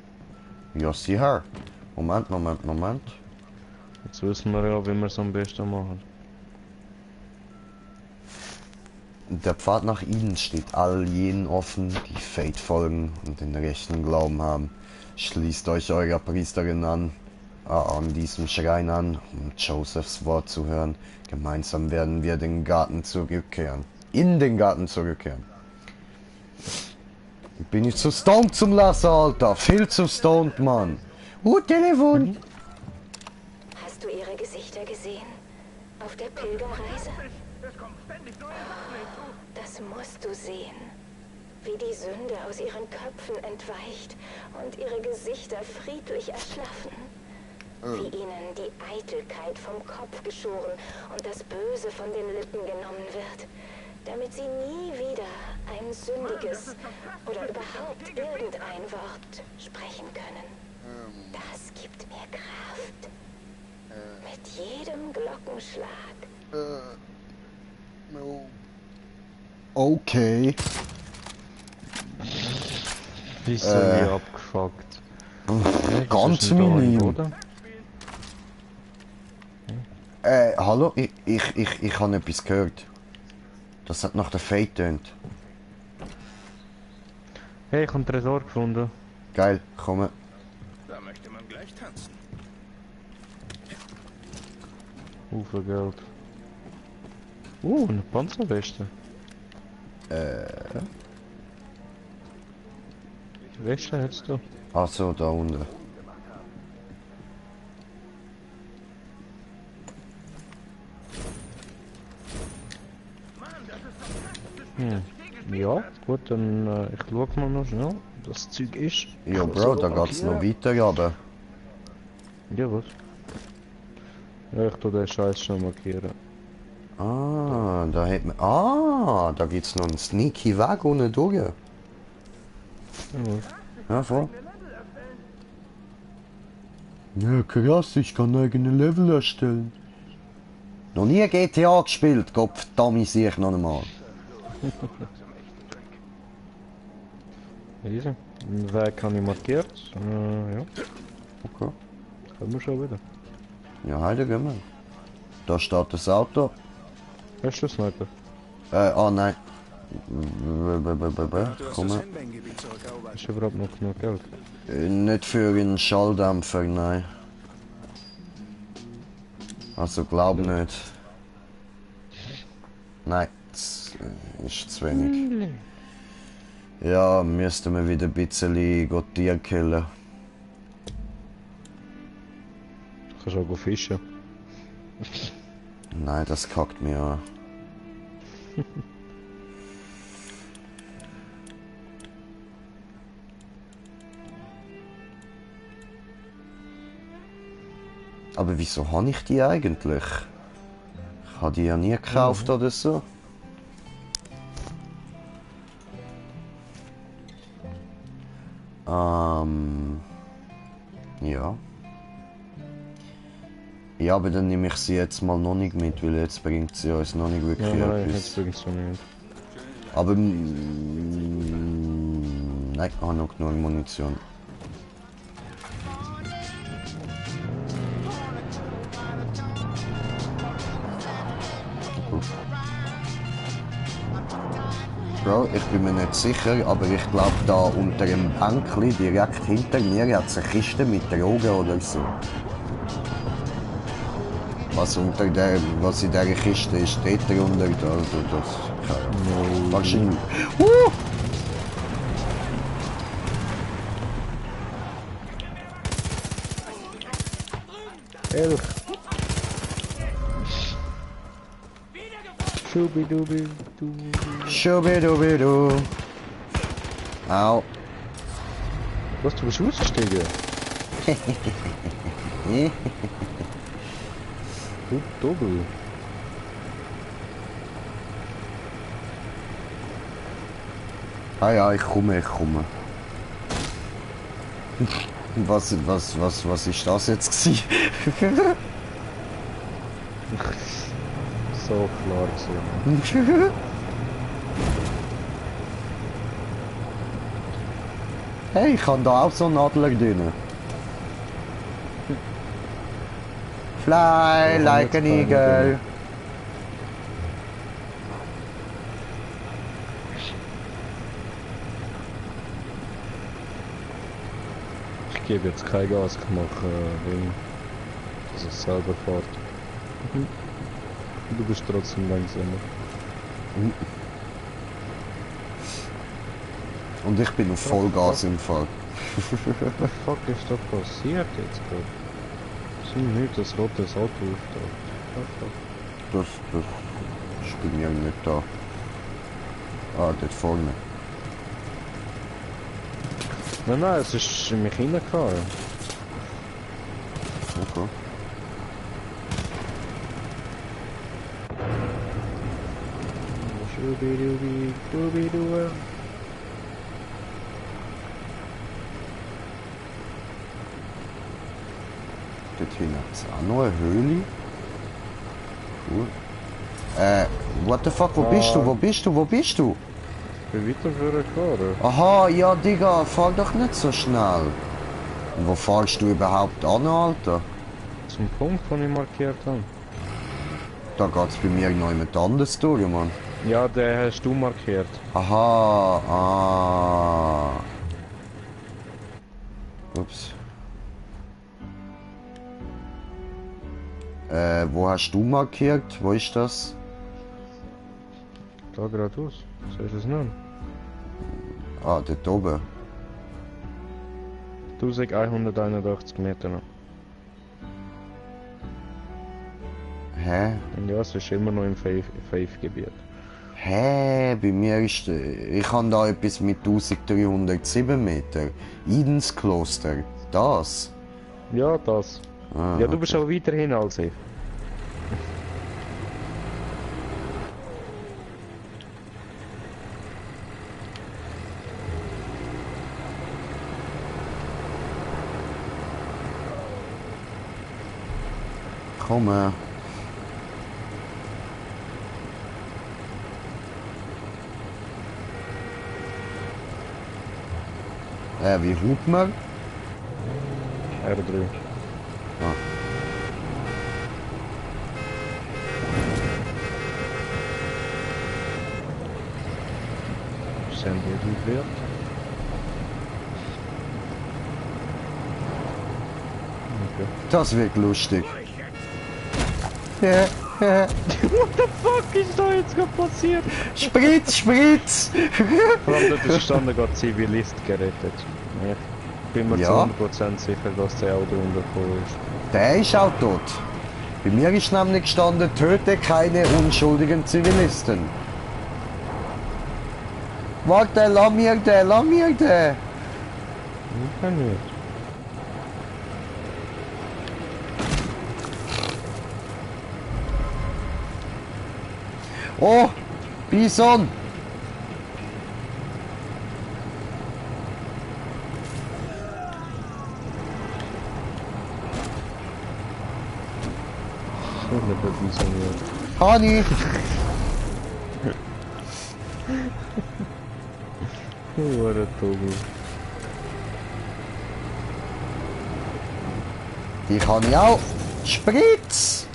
S3: auch?
S1: Ja, sicher. Moment.
S3: Jetzt wissen wir ja, wie wir es am besten machen.
S1: Der Pfad nach ihnen steht all jenen offen, die Fate folgen und den rechten Glauben haben. Schließt euch eurer Priesterin an diesem Schrein an, um Josephs Wort zu hören. Gemeinsam werden wir den Garten zurückkehren. In den Garten zurückkehren. Bin ich zu stoned zum Lassen, Alter. Viel zu stoned, Mann. Telefon.
S6: Hast du ihre Gesichter gesehen? Auf der Pilgerreise? Das musst du sehen. Wie die Sünde aus ihren Köpfen entweicht und ihre Gesichter friedlich erschlaffen. Wie ihnen die Eitelkeit vom Kopf geschoren und das Böse von den Lippen genommen wird, damit sie nie wieder ein sündiges oder überhaupt irgendein Wort sprechen können. Das gibt mir Kraft. Mit jedem Glockenschlag.
S1: Okay.
S3: Wieso wie abgefuckt?
S1: Ganz minim. Hallo? Ich habe etwas gehört. Das hat nach der Fate tönt.
S3: Hey, ich habe einen Tresor gefunden.
S1: Geil, komm.
S4: Da möchte man gleich tanzen.
S3: Viel Geld. Eine Panzerweste. Weste hättest du?
S1: Achso, da unten.
S3: Ja, gut, dann ich schau mal noch schnell, das Zeug ist.
S1: Ja, Bro, da geht's noch weiter, aber.
S3: Ja, was? Ja, ich tu den Scheiß schon markieren.
S1: Da hat man. Da gibt's noch einen sneaky Weg unten durch.
S3: Ja, was?
S1: Ja, voll. Ja, krass, ich kann eigene Level erstellen. Noch nie GTA gespielt, Gottverdammt, sehe ich noch einmal.
S3: Easy. Den Weg habe ich markiert. Ja,
S1: Okay.
S3: können wir schon wieder.
S1: Ja, heute gehen wir. Da steht das Auto.
S3: Hast du das Sniper?
S1: Nein.
S4: Du hast
S1: Komm
S4: das
S1: mal.
S4: Henbang-Gebiet zurückerobert.
S3: Hast du überhaupt noch genug Geld?
S1: Nicht für einen Schalldämpfer, nein. Also glaub nicht. Nein, das ist zu wenig. Ja, müssten wir wieder ein bisschen Tier killen.
S3: Du kannst auch fischen.
S1: Nein, das kackt mir an. Aber wieso habe ich die eigentlich? Ich habe die ja nie gekauft oder so. Ja. Ja, aber dann nehme ich sie jetzt mal noch nicht mit, weil jetzt bringt sie uns noch nicht wirklich
S3: Nein,
S1: etwas.
S3: jetzt bringst du nicht.
S1: Aber nein, ich habe noch genug Munition. Bro, ich bin mir nicht sicher, aber ich glaube da unter dem Bänkli direkt hinter mir hat es eine Kiste mit Drogen oder so. Was in dieser Kiste ist, steht drunter, also das wahrscheinlich.
S3: Elch! Schubidubidu.
S1: Schubidubidu. Au.
S3: Was, du bist rausgestiegen? Du Doppel.
S1: Ah ja, ich komme. Was ist das jetzt gewesen?
S3: So klar gewesen.
S1: Hey, ich kann da auch so einen Adler drin. Fly like an eagle.
S3: Ich gebe jetzt kein Gas, ich mache dass es selber fährt. Du bist trotzdem langsamer.
S1: Und ich bin auf Vollgas im Fall.
S3: Was the fuck ist da passiert jetzt gerade? Sind nicht das rotes Auto auftaucht.
S1: Das ist bei mir nicht da. Ah, dort vorne.
S3: Nein, es ist in mich reingefahren.
S1: Okay.
S3: Schubidubi-dubi-dua.
S1: Dort hinten ist auch noch eine Höhle. Cool. What the fuck, wo bist du?
S3: Ich bin weiter vorgefahren.
S1: Aha, ja Digga, fahr doch nicht so schnell. Und wo fahrst du überhaupt an, Alter?
S3: Zum Punkt, den ich markiert habe.
S1: Da geht's bei mir noch jemand anderes durch, Mann.
S3: Ja, den hast du markiert.
S1: Aha, Ups. Wo hast du markiert? Wo ist das?
S3: Da geradeaus. Siehst du es nicht?
S1: Ah, dort oben.
S3: 1181 Meter noch.
S1: Hä?
S3: Und ja, es ist immer noch im Faith-Gebiet.
S1: Hä? Bei mir ist... Ich habe da etwas mit 1307 Meter. Edens Kloster. Das?
S3: Ja, das.
S1: Ah,
S3: Ja, du bist aber weiter hin als ich.
S1: Komm. Wie hupt man?
S3: R3.
S1: Ah.
S3: Sender wert. Okay.
S1: Das wird lustig.
S3: What the fuck ist da jetzt gerade passiert?
S1: Spritz!
S3: Vor allem dort ist gestanden, gerade Zivilist gerettet. Ich bin mir
S1: Ja.
S3: zu 100% sicher, dass der auch drunter gekommen ist.
S1: Der ist auch tot. Bei mir ist nämlich gestanden, töte keine unschuldigen Zivilisten. Warte, lass mir den!
S3: Ich kann nicht.
S1: Oh! Bison!
S3: Ich will nicht dabei sein.
S1: Hani!
S3: What a Togo.
S1: Die kann ich auch. Spritz!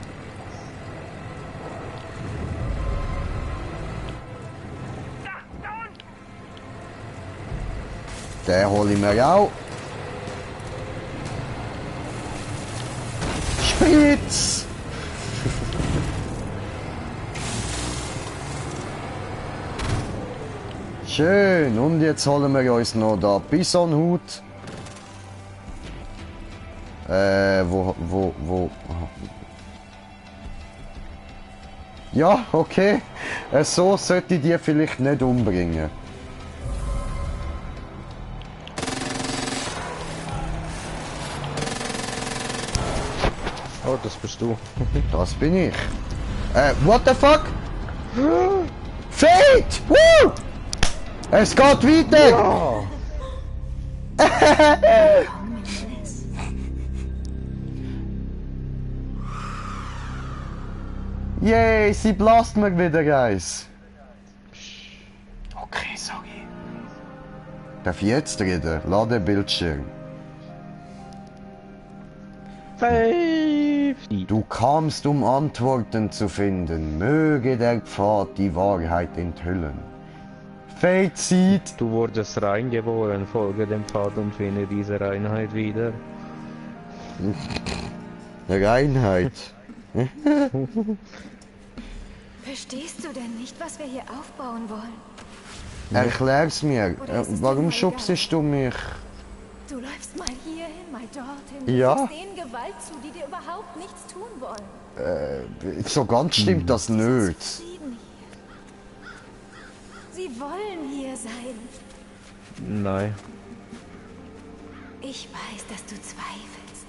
S1: Den hole ich mir auch. Spritz! Schön, und jetzt holen wir uns noch da Bisonhut. Wo? Aha. Ja, okay. So sollte ich die vielleicht nicht umbringen.
S3: Oh, das bist du.
S1: Das bin ich. What the fuck? Fate! Woo! Es geht weiter!
S3: Ja.
S1: Yay, sie blast mir wieder, Guys. Okay, sorry. Darf ich jetzt reden? Lade Bildschirm.
S3: Safety.
S1: Du kamst, um Antworten zu finden. Möge der Pfad die Wahrheit enthüllen. Fazit.
S3: Du wurdest reingeboren, folge dem Pfad und finde diese Reinheit wieder.
S1: Reinheit.
S6: Verstehst du denn nicht, was wir hier aufbauen wollen?
S1: Erklär's mir. Warum schubst du mich?
S6: Du läufst mal hierhin, mal dorthin.
S1: Ja.
S6: Du fügst denen Gewalt zu, die dir überhaupt nichts tun wollen.
S1: So ganz stimmt das nicht.
S6: Frieden hier. Sie wollen hier sein.
S3: Nein.
S6: Ich weiß, dass du zweifelst.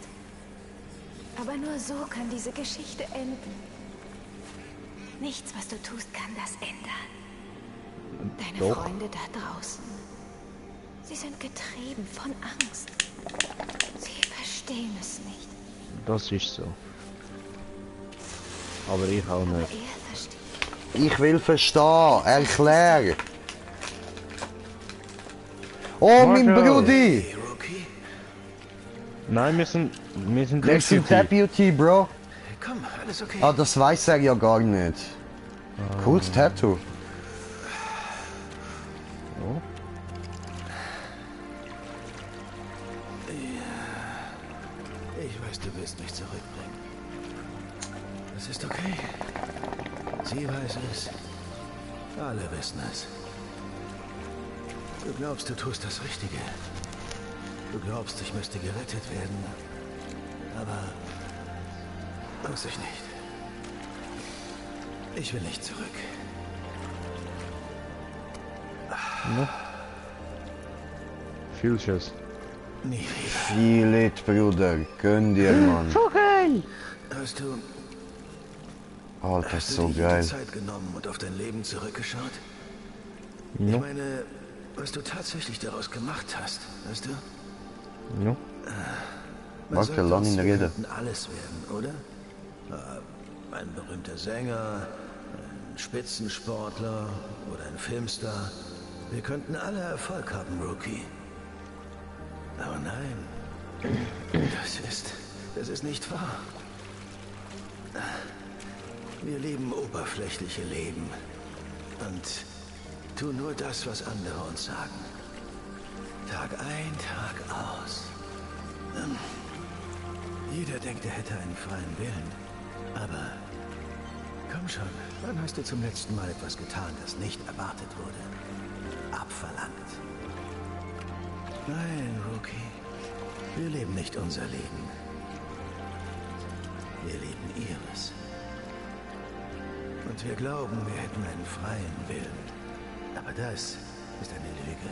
S6: Aber nur so kann diese Geschichte enden. Nichts, was du tust, kann das ändern. Deine
S3: Doch.
S6: Freunde da draußen, sie sind getrieben von Angst. Sie verstehen es nicht.
S3: Das ist so. Aber ich auch
S6: Aber
S3: nicht.
S6: er versteht.
S1: Ich will verstehen. Erklär. Oh, mein
S3: Marshall.
S1: Brudi.
S4: Hey, Rookie.
S3: Nein, wir sind
S1: Wir sind
S3: Deputy.
S1: Deputy, Bro.
S4: Komm, alles okay.
S1: Ah, das weiß er ja gar nicht. Cooles Tattoo.
S3: Oh.
S4: Ich weiß, du willst mich zurückbringen. Das ist okay. Sie weiß es. Alle wissen es. Du glaubst, du tust das Richtige. Du glaubst, ich müsste gerettet werden. Aber muss ich nicht. Ich will nicht zurück.
S3: Viel Schuss.
S4: Nie wieder.
S1: Viel Lit, Bruder. Gönn dir, Mann.
S4: Hast du
S1: Alter, ist so
S4: dir
S1: geil.
S4: die Zeit genommen und auf dein Leben zurückgeschaut?
S3: Ja.
S4: Ich meine, was du tatsächlich daraus gemacht hast, weißt du?
S3: Ja.
S4: Man
S1: Warte,
S4: sagt
S1: lass
S4: uns,
S1: ihn
S4: wir
S1: reden.
S4: könnten alles werden, oder? Ein berühmter Sänger, ein Spitzensportler oder ein Filmstar. Wir könnten alle Erfolg haben, Rookie. Aber nein, das ist nicht wahr. Wir leben oberflächliche Leben und tun nur das, was andere uns sagen. Tag ein, Tag aus. Jeder denkt, er hätte einen freien Willen. Aber komm schon, wann hast du zum letzten Mal etwas getan, das nicht erwartet wurde? Abverlangt. Nein, Rookie. Wir leben nicht unser Leben. Wir leben ihres. Und wir glauben, wir hätten einen freien Willen. Aber das ist eine Lüge.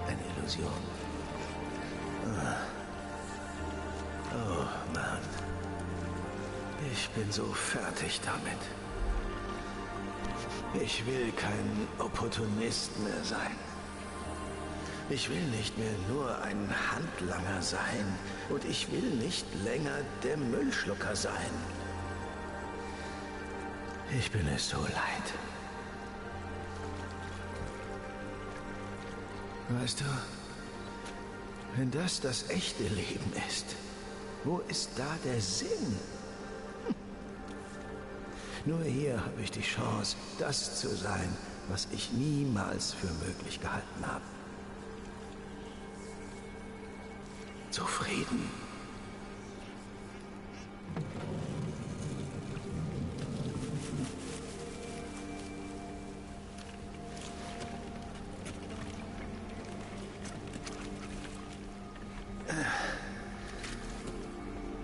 S4: Eine Illusion. Oh, Mann. Ich bin so fertig damit. Ich will kein Opportunist mehr sein. Ich will nicht mehr nur ein Handlanger sein. Und ich will nicht länger der Müllschlucker sein. Ich bin es so leid. Weißt du, wenn das das echte Leben ist, wo ist da der Sinn? Nur hier habe ich die Chance, das zu sein, was ich niemals für möglich gehalten habe. Zufrieden.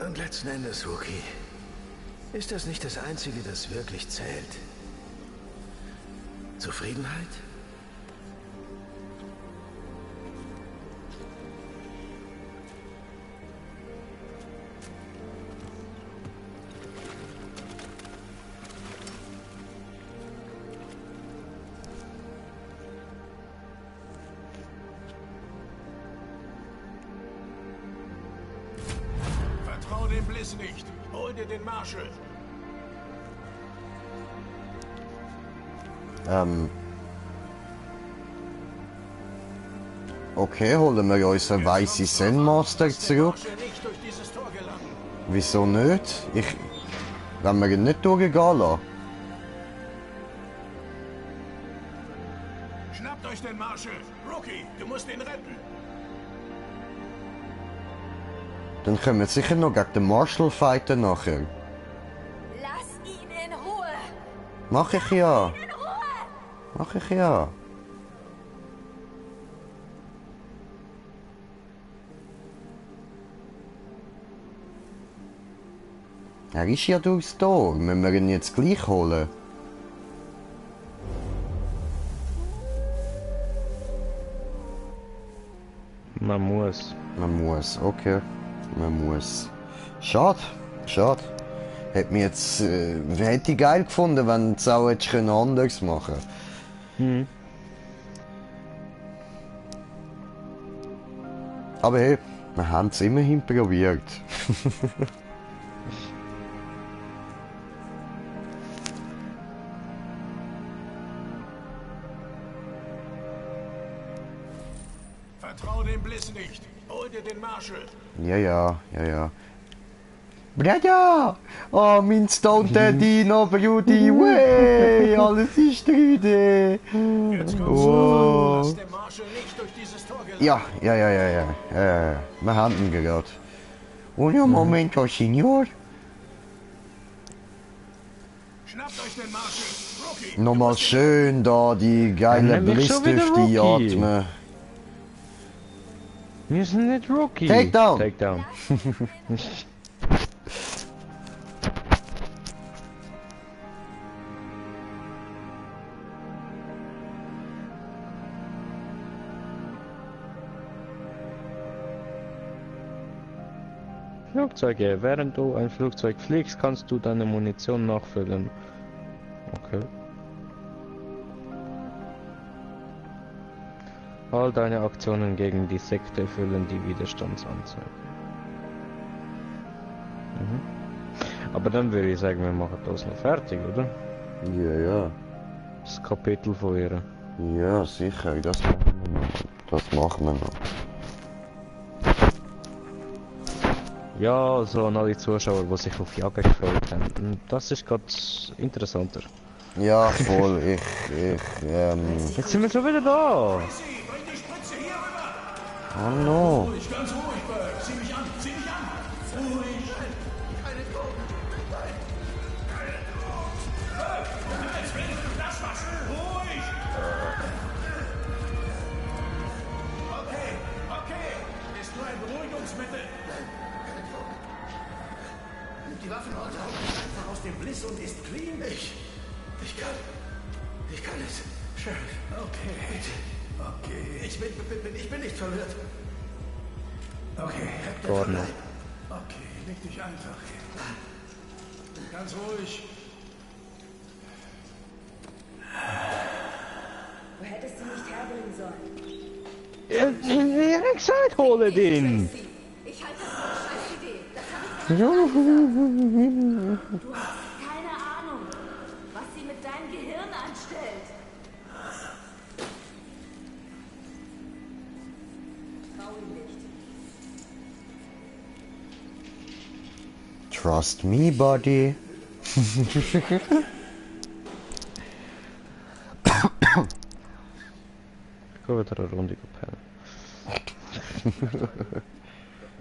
S4: Und letzten Endes, Rookie, ist das nicht das Einzige, das wirklich zählt? Zufriedenheit? Bliss nicht. Hol dir den Marshal.
S1: Okay, holen wir unseren weißen Zen-Master zurück.
S4: Nicht durch dieses Tor gelangen.
S1: Wieso nicht? Wenn wir ihn nicht durchgehen lassen.
S4: Schnappt euch den Marshal. Rookie, du musst ihn retten.
S1: Dann können wir sicher noch gegen den Marshal fighten nachher.
S6: Lass ihn in Ruhe!
S1: Mach ich ja.
S6: In Ruhe!
S1: Mach ich ja. Er ist ja durchs Tor. Müssen wir ihn jetzt gleich holen?
S3: Man muss.
S1: Man muss, okay. Man muss. Schade, schade. Hätte ich geil gefunden, wenn es auch jetzt anders machen können. Aber hey, wir haben es immerhin probiert.
S4: Vertrau dem Bliss nicht. Hol dir den Marshal.
S1: Ja. Bruder! Oh, mein Stone Daddy, no Beauty, way! Alles ist 3D!
S4: Jetzt kommst du.
S1: Wow.
S4: Lass den Marshal nicht durch dieses Tor gelangen.
S1: Ja. Wir haben ihn gerade. Un momento, Signor.
S4: Schnappt euch den Marshal. Rookie.
S1: Nochmal schön da die geile
S3: Dann nehm ich schon wieder
S1: Blissdüfte
S3: Rocky.
S1: atmen.
S3: Wir sind nicht Rocky.
S1: Takedown.
S3: Takedown. Flugzeuge. Während du ein Flugzeug fliegst, kannst du deine Munition nachfüllen. Okay. All deine Aktionen gegen die Sekte füllen die Widerstandsanzeige. Aber dann würde ich sagen, wir machen das noch fertig, oder?
S1: Ja.
S3: Das Kapitel von ihr.
S1: Ja, sicher, das machen wir noch. Das machen wir noch.
S3: Ja, so an alle Zuschauer, die sich auf Jagd gefreut haben. Das ist gerade interessanter.
S1: Ja, voll,
S3: Jetzt sind wir schon wieder da!
S4: Bring die Spritze hier rüber.
S1: Hallo.
S4: Ruhig, ganz ruhig, Burke. Zieh mich an. Ruhig. Keine Drogen. Nein. Keine Drogen. Burke, jetzt will du das was. Ruhig. Okay. Ist nur ein Beruhigungsmittel. Nimm die Waffen runter. Einfach aus dem Bliss und ist clean. Ich kann es. Sheriff. Okay. Bitte. Okay. Ich bin nicht verwirrt. Okay.
S3: Gordon.
S4: Okay, leg dich einfach hin. Ganz ruhig.
S8: Du hättest sie nicht herbringen sollen.
S3: Wer hat gesagt, hole den!
S8: Ich halte das für eine scheiß Idee. Das habe ich gesagt. Du hast keine Ahnung, was sie mit deinem Gehirn anstellt. Trau ihm nicht.
S1: Trust me, buddy.
S3: Ich gehe wieder eine Runde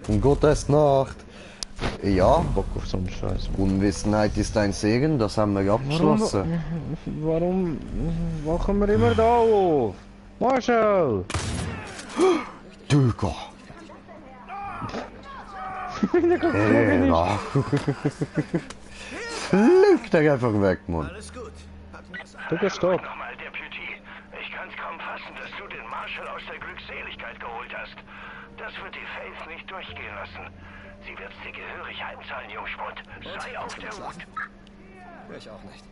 S3: pennen.
S1: Gutes Nacht. Ja,
S3: Bock auf so einen Scheiß.
S1: Unwissenheit ist ein Segen, das haben wir abgeschlossen.
S3: Warum wachen wir immer da auf? Marshall!
S1: Düger. Ja. Flügt er einfach weg, Mann.
S4: Alles gut.
S3: Du gehst ab.
S2: Nochmal, Deputy. Ich kann's kaum fassen, dass du den Marshal aus der Glückseligkeit geholt hast. Das wird die Faith nicht durchgehen lassen. Sie wird's dir gehörig heimzahlen, Jungspund. Sei auf der Hut.
S9: Ich auch nicht.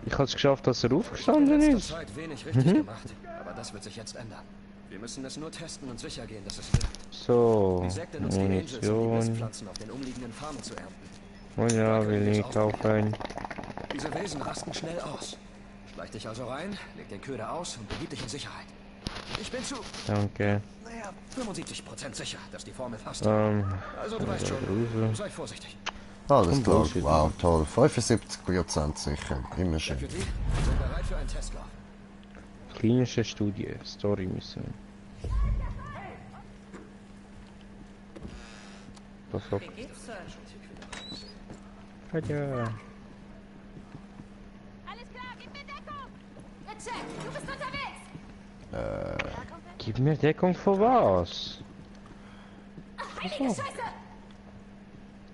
S3: Ich hab's geschafft, dass er aufgestanden
S9: Letzte
S3: ist.
S9: Zeit wenig richtig gemacht, aber das wird sich jetzt ändern. Wir müssen es nur testen und sicher gehen, dass es wirkt.
S3: So,
S9: Die Sekte nutzt die Angels, um die
S3: Munition.
S9: Mistpflanzen auf den umliegenden Farmen zu ernten.
S3: Oh ja, will ich kaufen.
S9: Diese Wesen rasten schnell aus. Schleich dich also rein, leg den Köder aus und begib dich in Sicherheit. Ich bin zu,
S3: Danke.
S9: naja, 75% sicher, dass die Formel passt.
S3: Ähm,
S9: Also du weißt schon, sei vorsichtig.
S1: Alles klar,
S3: Bullshit.
S1: wow, toll. 75% sicher, immer schön.
S9: Deputy, wir sind bereit für einen Testlauf.
S3: klinische Studie, Story Mission. Was ab?
S8: Wie geht's, Sir?
S3: Ja.
S8: Alles klar, gib mir Deckung! Check, du bist unterwegs!
S3: Gib mir Deckung für was?
S8: Heilige Scheiße!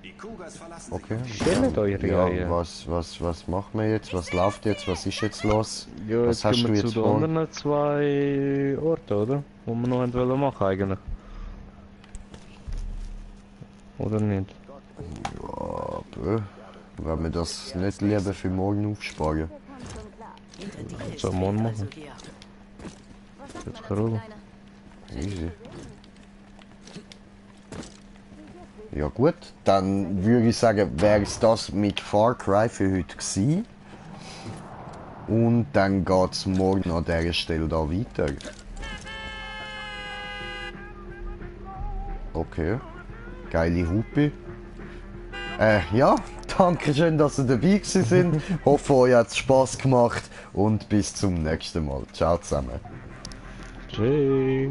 S7: Die Cougars verlassen
S1: Okay.
S3: Stellt eure
S1: Ja,
S3: Eier.
S1: was machen wir jetzt? Was läuft jetzt? Was ist jetzt los?
S3: Ja,
S1: Was
S3: jetzt
S1: hast
S3: gehen
S1: du
S3: wir
S1: jetzt
S3: zu den
S1: vor?
S3: anderen 2 Orten, oder? Wo wir noch wollen machen eigentlich. Oder nicht?
S1: Ja, wenn wir das nicht lieber für morgen aufsparen.
S3: Was soll man machen? Jetzt Karol.
S1: Easy. Ja gut, dann würde ich sagen, wäre es das mit Far Cry für heute gewesen. Und dann geht es morgen an dieser Stelle da weiter. Okay. Geile Hupe. Ja, danke schön, dass ihr dabei gewesen sind. Hoffe, euch hat es Spaß gemacht und bis zum nächsten Mal. Ciao zusammen.
S3: Tschüss.